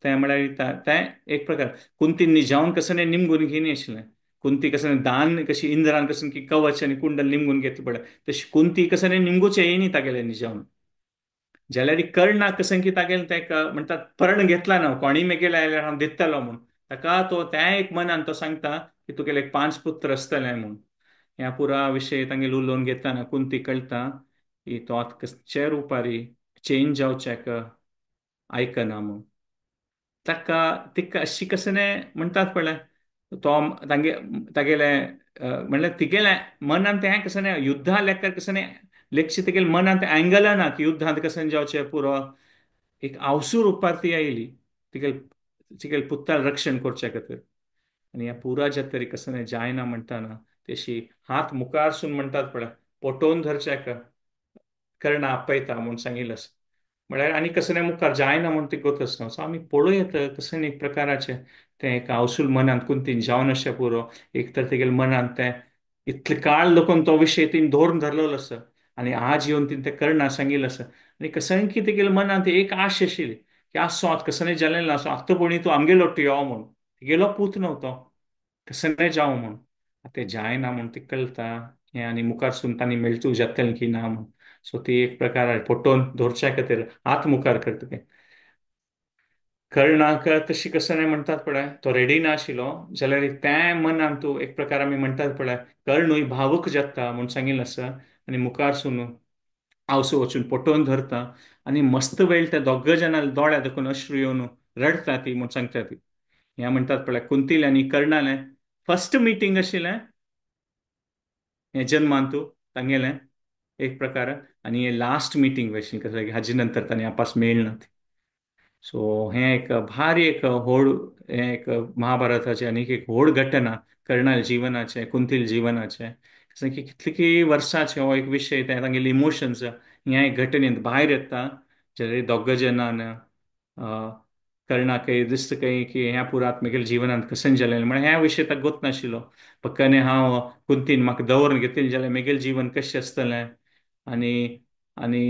तें म्हळ्यार तें एक प्रकार कुंतीन निजावन कसं निमगून घेयनी आशिल्लें. कुंती कसं दान कशी इंद्रान कसं की कवच आनी कुंडल निमगून घेतली पळय तशी कुंती कसं निमगूचें येयनी तागेलें निजावन. जाल्यार कर्णा कसं की तागेलें तें म्हणटात प्रण घेतला ना कोणी मेगेले आयल्यार हांव दितलो म्हूण, ताका तो त्या एक मनान तो सांगता की तुगेले एक 5 पुत्र आसतले म्हूण. ह्या पुरा विशय तांगेले उलोवन घेतना कुंती कळटा की तो आतां कसच्या रुपारी चेंज जावच्याक आयकना म्हूण. ताका तिका अशी कसं म्हणटात पळय तो तांगे तागेले म्हणल्यार तिगेल्या मनान तें कसं युद्धा लेखर कसं लेखशी तिगेले मनांत एंगल ना की युद्धांत कसं जावचें पुरो एक आवसू रुपार ती आयली तिगेले तिगेले पुताल रक्षण करच्या खातीर. आनी ह्या पुरा ज्या तरी कसं जायना म्हणटाना तेशी हात मुखारसून म्हणटात पळय पोटोवन धरच्याक कर्णा आपयता म्हूण सांगिल्लें आसा. म्हळ्यार आनी कसं मुखार जायना म्हूण ती गोत आसना. सो आमी पळोवं येता कसं एक प्रकाराचें तें एक आवसूल मनांत कुंतीन जावन अशें पुरो एक तर तेगेले मनांत तें इतले काळ लोकून तो विशय तिणें धरून धरलेलो आसा आनी आज येवन तिणें तें कर्णा सांगिल्लें आसा. आनी कसं की तेगेले मनांत एक आश आशिल्ली की आसो आतां कसं जालें ना आसो आतां पळय तूं आमगेलो यो म्हूण, तिगेलो पूत न्हू तो कसं जावं म्हूण. आतां तें जायना म्हूण ती कळटा हें आनी मुखार सून तांणी मेळचूं जातलें की ना म्हूण. सो ती एक प्रकार पोटोवन धरच्या खातीर हात मुखार करता तें. कर्णाक तशी कसं नाही म्हणटात पळय तो रेडी नाशिल्लो जाल्यार त्या मनान तूं एक प्रकार आमी म्हणटात पळय कर्णूय भावूक जाता म्हूण सांगिल्लें आसा. आनी मुखार सून आवसो वचून पोटोवन धरता आनी मस्त वेळ त्या दोग जाणां दोळ्या देखून अश्रू येवन रडटा ती म्हूण सांगता ती. ह्या म्हणटात पळय कुंतीलें आनी कर्णालें फर्स्ट मिटींग आशिल्लें हें जन्मांतू तांगेलें एक प्रकार आनी हें लास्ट मिटींग अशें कसलें हाजे नंतर तांणी आपस मेळना. सो हें एक भारी एक व्हड हें एक महाभारताचें आनीक एक व्हड घटना कर्णाल जिवनाचें कुंतील जिवनाचें कसं की कितली वर्सांचे हो एक विशय तें तांगेले इमोशन्स ह्या एक घटनेंत भायर येता. जाल्यार दोग जाणान कर्णाक दिसता खंय की ह्या पुरात म्हगेल्या जिवनांत कशें जालें म्हळ्यार ह्या विशय ताका गोत नाशिल्लो. पक्काने हांव कुंतीन म्हाका दवरून घेतलें जाल्यार म्हगेलें जीवन कशें आसतलें. आनी आनी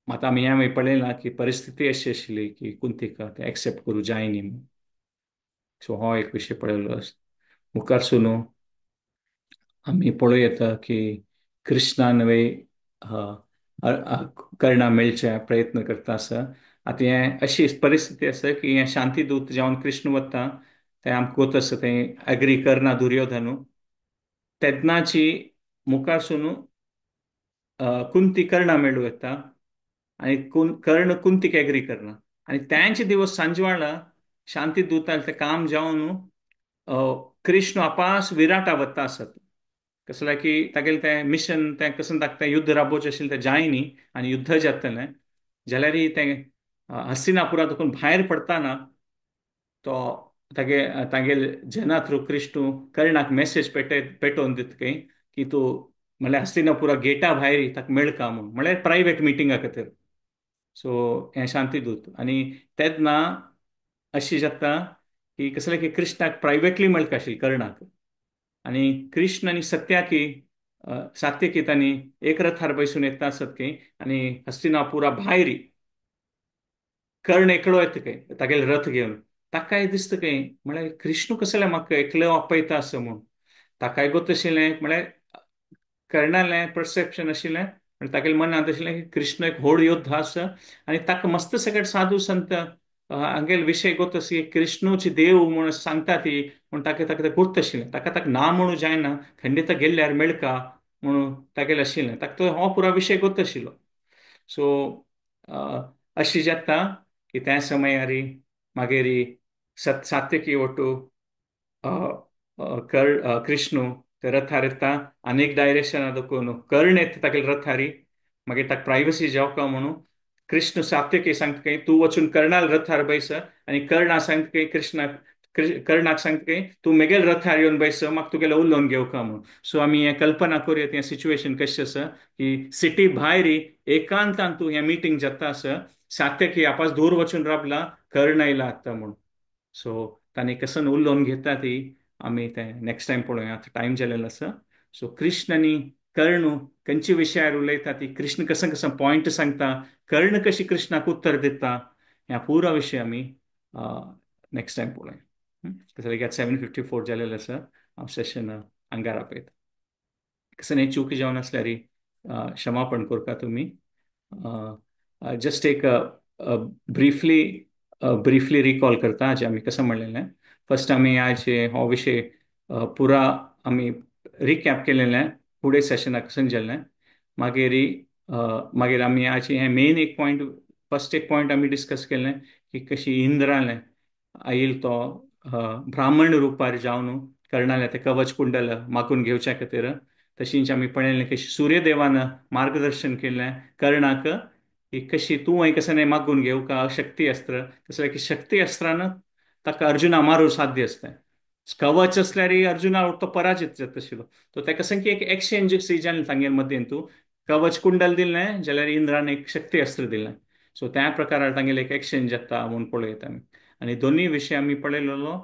आतां आमी ह्या पळयलां की परिस्थिती अशी आशिल्ली की कुंतीक तें एक्सेप्ट करूं जाय न्ही. सो हो एक विशय पळयलो. मुखार सुनू आमी पळोवं येता की कृष्णान वे कर्णा मेळचे प्रयत्न करता आसा. आतां हें अशी परिस्थिती आसा की हें शांतीदूत जावन कृष्ण वता तें आमकां गोत आसा तें एग्री करना दुर्योधनू. तेन्नाची मुखार सुनू कुंती कर्णा मेळूं येता आनी कर्ण कुंतीक एग्री करना आनी त्यांचे दिवस सांजवाळा शांतीदूतान तें काम जावन कृष्ण आपास विराटा वता आसत. कसलें की तागेलें तें मिशन तें कसं ताका तें युद्ध राबोवचें आशिल्लें तें जाय न्ही आनी युद्ध जातलें जाल्यार तें हस्तिनापुरा देखून भायर पडटाना तो तागे तागेले जना थ्रू कृष्ण कर्णाक मॅसेज पेटोवन दिता खंय की तूं म्हणल्यार हस्तिनापुरा गेटा भायर ताका मेळका म्हूण, म्हणल्यार प्रायवेट मिटिंगा खातीर. सो हें शांतीदूत. आनी तेन्ना अशी जाता की कसलें की कृष्णाक प्रायवेटली मेळका आशिल्लें कर्णाक आनी कृष्ण आनी सत्याकी सात्यकी तांणी एक रथार बसून येता आसत खंय आनी हस्तिनापुरा भायर कर्ण एकलो येता खंय तागेले रथ घेवन. ताकाय दिसता खंय म्हळ्यार कृष्ण कसलें म्हाका एकलो आपयता आसा म्हूण. ताकाय गोत आशिल्लें म्हळ्यार कर्णालें परसेप्शन आशिल्लें आनी तागेले मनांत आशिल्लें की कृष्ण एक व्हड योद्धा आसा आनी ताका मस्त सगळे साधू संत हांगेले विशय गोत आसा की कृष्णूची देव म्हूण सांगता ती म्हूण ताका ताका तें गोत आशिल्लें. ताका ताका ना म्हणूं जायना, खंडीत गेल्ल्यार मेळका म्हणून तागेलें आशिल्लें. ताका तो हो पुरा विशय गोत आशिल्लो. सो अशी जाता की त्या समयार मागीर सात्यकी वटू कृष्णू ते रथार येता आनी एक डायरेक्शना दाखोवन कर्ण येता तागेले रथारी. मागीर ताका प्रायवसी जावका म्हणून कृष्ण सात्यकी सांगता खंय तूं वचून कर्णाल रथार बैस आनी कर्णा सांगता खंय कृष्णाक कर्णाक सांगता खंय तूं मेगेल रथार येवन बैस म्हाका तुगेलें उलोवन घेवका म्हणून. सो आमी हें कल्पना करूया हें सिच्युएशन कशें आसा की सिटी भायर एकांतान तूं हें मिटींग जाता आसा, सात्यकी आपास दूर वचून रावला, कर्ण आयला आतां म्हूण. सो तांणी कसन उलोवन घेता ती आमी तें नेक्स्ट टायम पळोवया, आतां टायम जालेलो आसा. सो कृष्ण आनी कर्ण खंयच्या विशयार उलयता ती, कृष्ण कसं कसं पॉयंट सांगता, कर्ण कशी कृष्णाक उत्तर दिता, ह्या पुरा विशय आमी नेक्स्ट टायम पळोवया. तशें 7:54 जालेलें आसा. हांव सेशन आंगार आपयता. कसं हें चूक जावन आसल्यार क्षमापण करता तुमी. जस्ट एक ब्रिफली ब्रिफली रिकॉल करता जे आमी कसं म्हणलेलें. फर्स्ट आमी आज हो विशय पुरा आमी रिकॅप केलेलें फुडें सेशनाक कशें जालें. मागीर मागीर आमी आज हें मेन एक पॉयंट फर्स्ट एक पॉयंट आमी डिस्कस केलें की कशी इंद्रालें आयल तो ब्राह्मण रुपार जावन कर्णालें तें कवच कुंडल मागून घेवच्या खातीर. तशींच आमी पळयलें की सूर्यदेवान मार्गदर्शन केलें कर्णाक की कशी तूं हांवें कसं मागून घेवका शक्ती अस्त्र, कसलें की शक्ती अस्त्रान ताका अर्जुना मारूं साध्य आसता. कवच आसल्यार अर्जुना तो पराजित जाता आशिल्लो. तो ताका कसं की एक एक्सचेंज सीजन तांगेर मदीं तूं कवच कुंडल दिलें जाल्यार इंद्रान एक शक्ती अस्त्र दिलें. सो त्या प्रकारार तांगेले एक एक्सचेंज जाता म्हूण पळयता आमी. आनी दोनूय विशय आमी पळयलेलो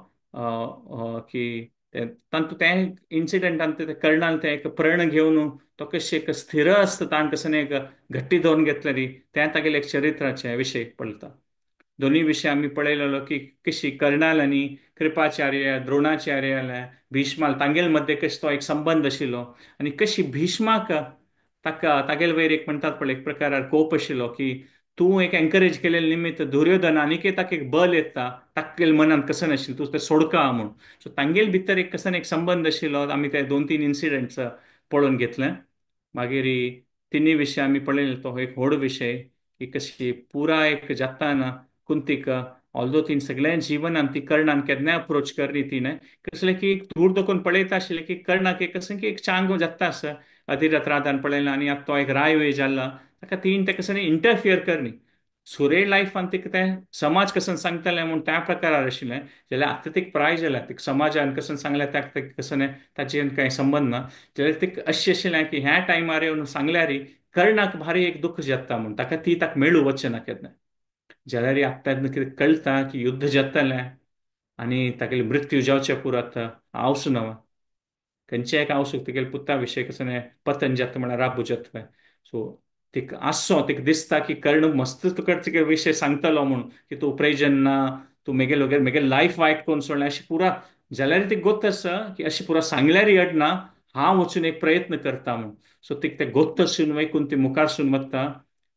की तातूंत तें इन्सिडंटान ते कर्णान तें एक प्रण घेवन तो कशें एक स्थिर आसता ताण कसं एक घट्टी धरून घेतल्यार तें तागेले एक चरित्राचे विशय पळयता. दोनूय विशय आमी पळयलेलो की कशी कर्णाल आनी कृपाचार्य द्रोणाचार्य भीष्माल तांगेल मध्य कशें तो एक संबंद आशिल्लो आनी कशी भीष्माक ताका तागेल वयर एक म्हणटात पळय एक प्रकारार कोप आशिल्लो की तूं एक एनकरेज केलेले निमित्त दुर्योधन आनीक ताका एक बल येता तागेल मनांत कसं नाशिल्लें तूं तें सोडका म्हूण. सो तांगेल भितर एक कसं एक संबंद आशिल्लो. आमी ते 2-3 इन्सिडंट्स पळोवन घेतले. मागीर तिनूय विशय आमी पळयले. तो एक व्हड विशय की कशी पुरा एक जाताना कुंतीक ऑल्दो तीन सगळ्या जिवनान ती कर्णान केन्नाय अप्रोच करली तिणें कसलें की एक दूर दखून पळयता आशिल्लें की कर्णाक एक कसलें की एक चांग जाता आसा अधिरथ राधान पळयला आनी आतां तो एक राय वे जाला ताका तीन तें कसं इंटरफियर करनी सुरे लायफान तिका तें समाज कसं सांगतालें म्हूण त्या प्रकारार आशिल्लें. जाल्यार आतां तिका प्राय जाल्या तिका समाजान कसं सांगलें ताका कसं ताचे कांय संबंद ना. जाल्यार तिका अशें आशिल्लें की ह्या टायमार येवन सांगल्यार कर्णाक भारी एक दुख्ख जाता म्हूण ताका ती ताका मेळूं वचना केन्ना. जाल्यार आतां कितें कळटा की युद्ध जातलें आनी तागेली मृत्यू जावचे पुरो आतां आवस ना खंयच्या एक आवसूक तेगेले पुता विशय कसो पतन जाता म्हळ्यार राबू जाता. सो तिका आसो तिका दिसता की कर्ण मस्त तुका तिका विशय सांगतलो म्हूण की तूं प्रयोजन ना, तूं मेगेल वगैरे मेगेल लायफ वायट करून सोडलें अशें पुरा, जाल्यार तिका गोत्त आसा की अशें पुरा सांगल्यार अडना, हांव वचून एक प्रयत्न करता म्हूण. सो तिका तें गोत्त आसून वय कुंती मुखारसून वता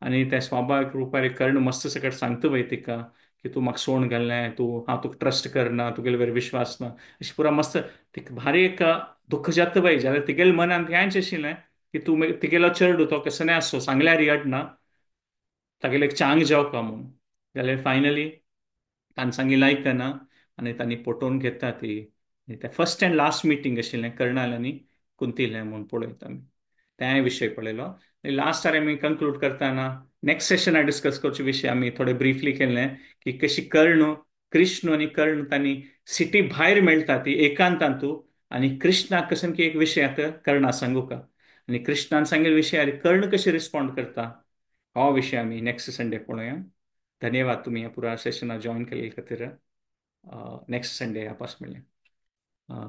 आनी त्या स्वाभावीक रुपार कर्ण मस्त सकट सांगता वय तिका की तूं म्हाका सोण घाललें, तूं हांव तुका ट्रस्ट करना, तुगेले वयर विश्वास ना, अशें पुरा मस्त तिका भारी एक दुख्ख जाता वय. जाल्यार तिगेले मनांत हेंच आशिल्लें की तूं मागीर तिगेलो चेडू तो कसो आसो सांगल्यार अडना, तागेले एक चांग जावपा म्हूण. जाल्यार फायनली तांणी सांगिल्लें आयकना आनी तांणी पटोवन घेता ती. तें फर्स्ट एंड लास्ट मिटींग आशिल्लें कर्णालें आनी कुंतीलें म्हूण पळयता आमी, तेंय विशय पळयलो. आनी लास्ट आमी कंक्लूड करतना नेक्स्ट सेशनाक डिस्कस करचे विशय आमी थोडे ब्रिफली केल्ले की कशी कर्ण, कृष्ण आनी कर्ण तांणी सिटी भायर मेळटा ती एकांतांतू, आनी कृष्णाक कशें की एक विशय आतां कर्णा सांगूका आनी कृष्णान सांगिल्ले विशय आनी कर्ण कशें रिस्पोंड करता हो विशय आमी नेक्स्ट संडे पळोवया. धन्यवाद तुमी ह्या पुरा सेशनाक जॉयन केल्ले खातीर. नेक्स्ट संडे आपस मेळया.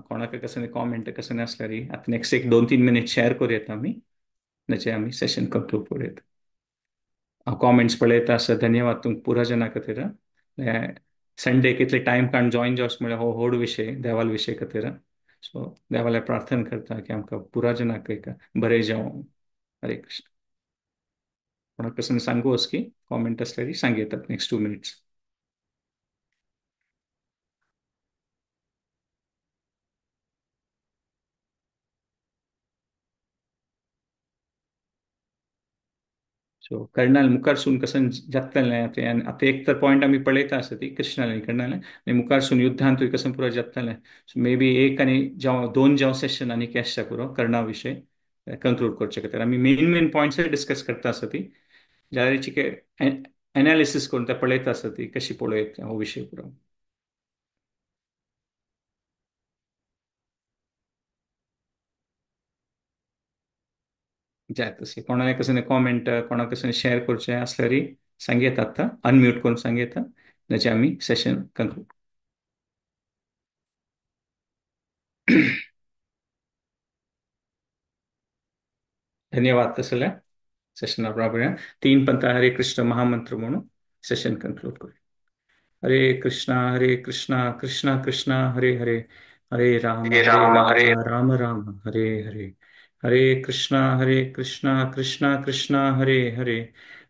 कोणाक कसले कॉमेंट कसले आसल्यार आतां नेक्स्ट एक 2-3 मिनीट शेअर करूं येता आमी, ताचेर आमी सेशन कंक्लूड करूं येता. हांव कॉमेंट्स पळयता आसा. धन्यवाद तुमकां पुरा जना खातीर. संडे कितले टायम काडून जॉयन जावचो म्हळ्यार हो व्हड विशय देवाल विशय खातीर. सो देवाल्या प्रार्थना करता की आमकां पुरा जनाक एक बरें जावं. हरे कृष्ण. कोणाक कसलें सांगू की कॉमेंट आसल्यार सांग येतात नेक्स्ट 2 मिनिट्स. सो कर्णाल मुखारसून कसं जातलें आतां, आतां एक तर पॉयंट आमी पळयता आसा ती कृष्णाले कर्णाले आनी मुखारसून युद्धांतूय कसं पुरो जातलें. सो मे बी एक आनी जावं 2 जावं सेशन आनी आसता पुरो कर्णा विशय कंक्लूड करचे खातीर. आमी मेन मेन पॉयंट्स डिस्कस करता आसा ती, जाल्यार चिके एनालिसीस करून ते पळयता आसा ती कशी पळयता हो विशय पुरो. जाय तशें कोणाक कसलें कॉमेंट, कोणाक कसलें शेअर करचें आसल्यार सांगयेता, आतां अनम्यूट करून सांगयेता, ताचें आमी सेशन कंक्लूड. धन्यवाद. तसल्या सेशना बरोबर 3 पंथ हरे कृष्ण महामंत्र म्हणून सेशन कंक्लूड करूया. हरे कृष्णा हरे कृष्णा कृष्णा कृष्णा हरे हरे, हरे राम हरे राम राम राम हरे हरे, हरे कृष्णा हरे कृष्णा कृष्णा कृष्णा हरे हरे,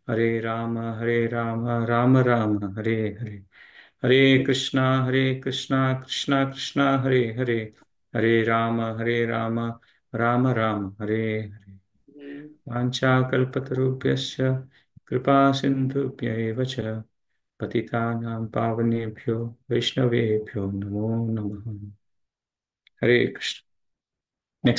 हरे राम हरे राम राम राम हरे हरे, हरे कृष्णा हरे कृष्णा कृष्णा कृष्णा हरे हरे, हरे राम हरे राम राम राम हरे हरे. वाञ्छाकल्पतरुभ्यश्च कृपा सिन्धुभ्य एव च पतितानां पावनेभ्यो वैष्णवेभ्यो नमो नमः. हरे कृष्ण.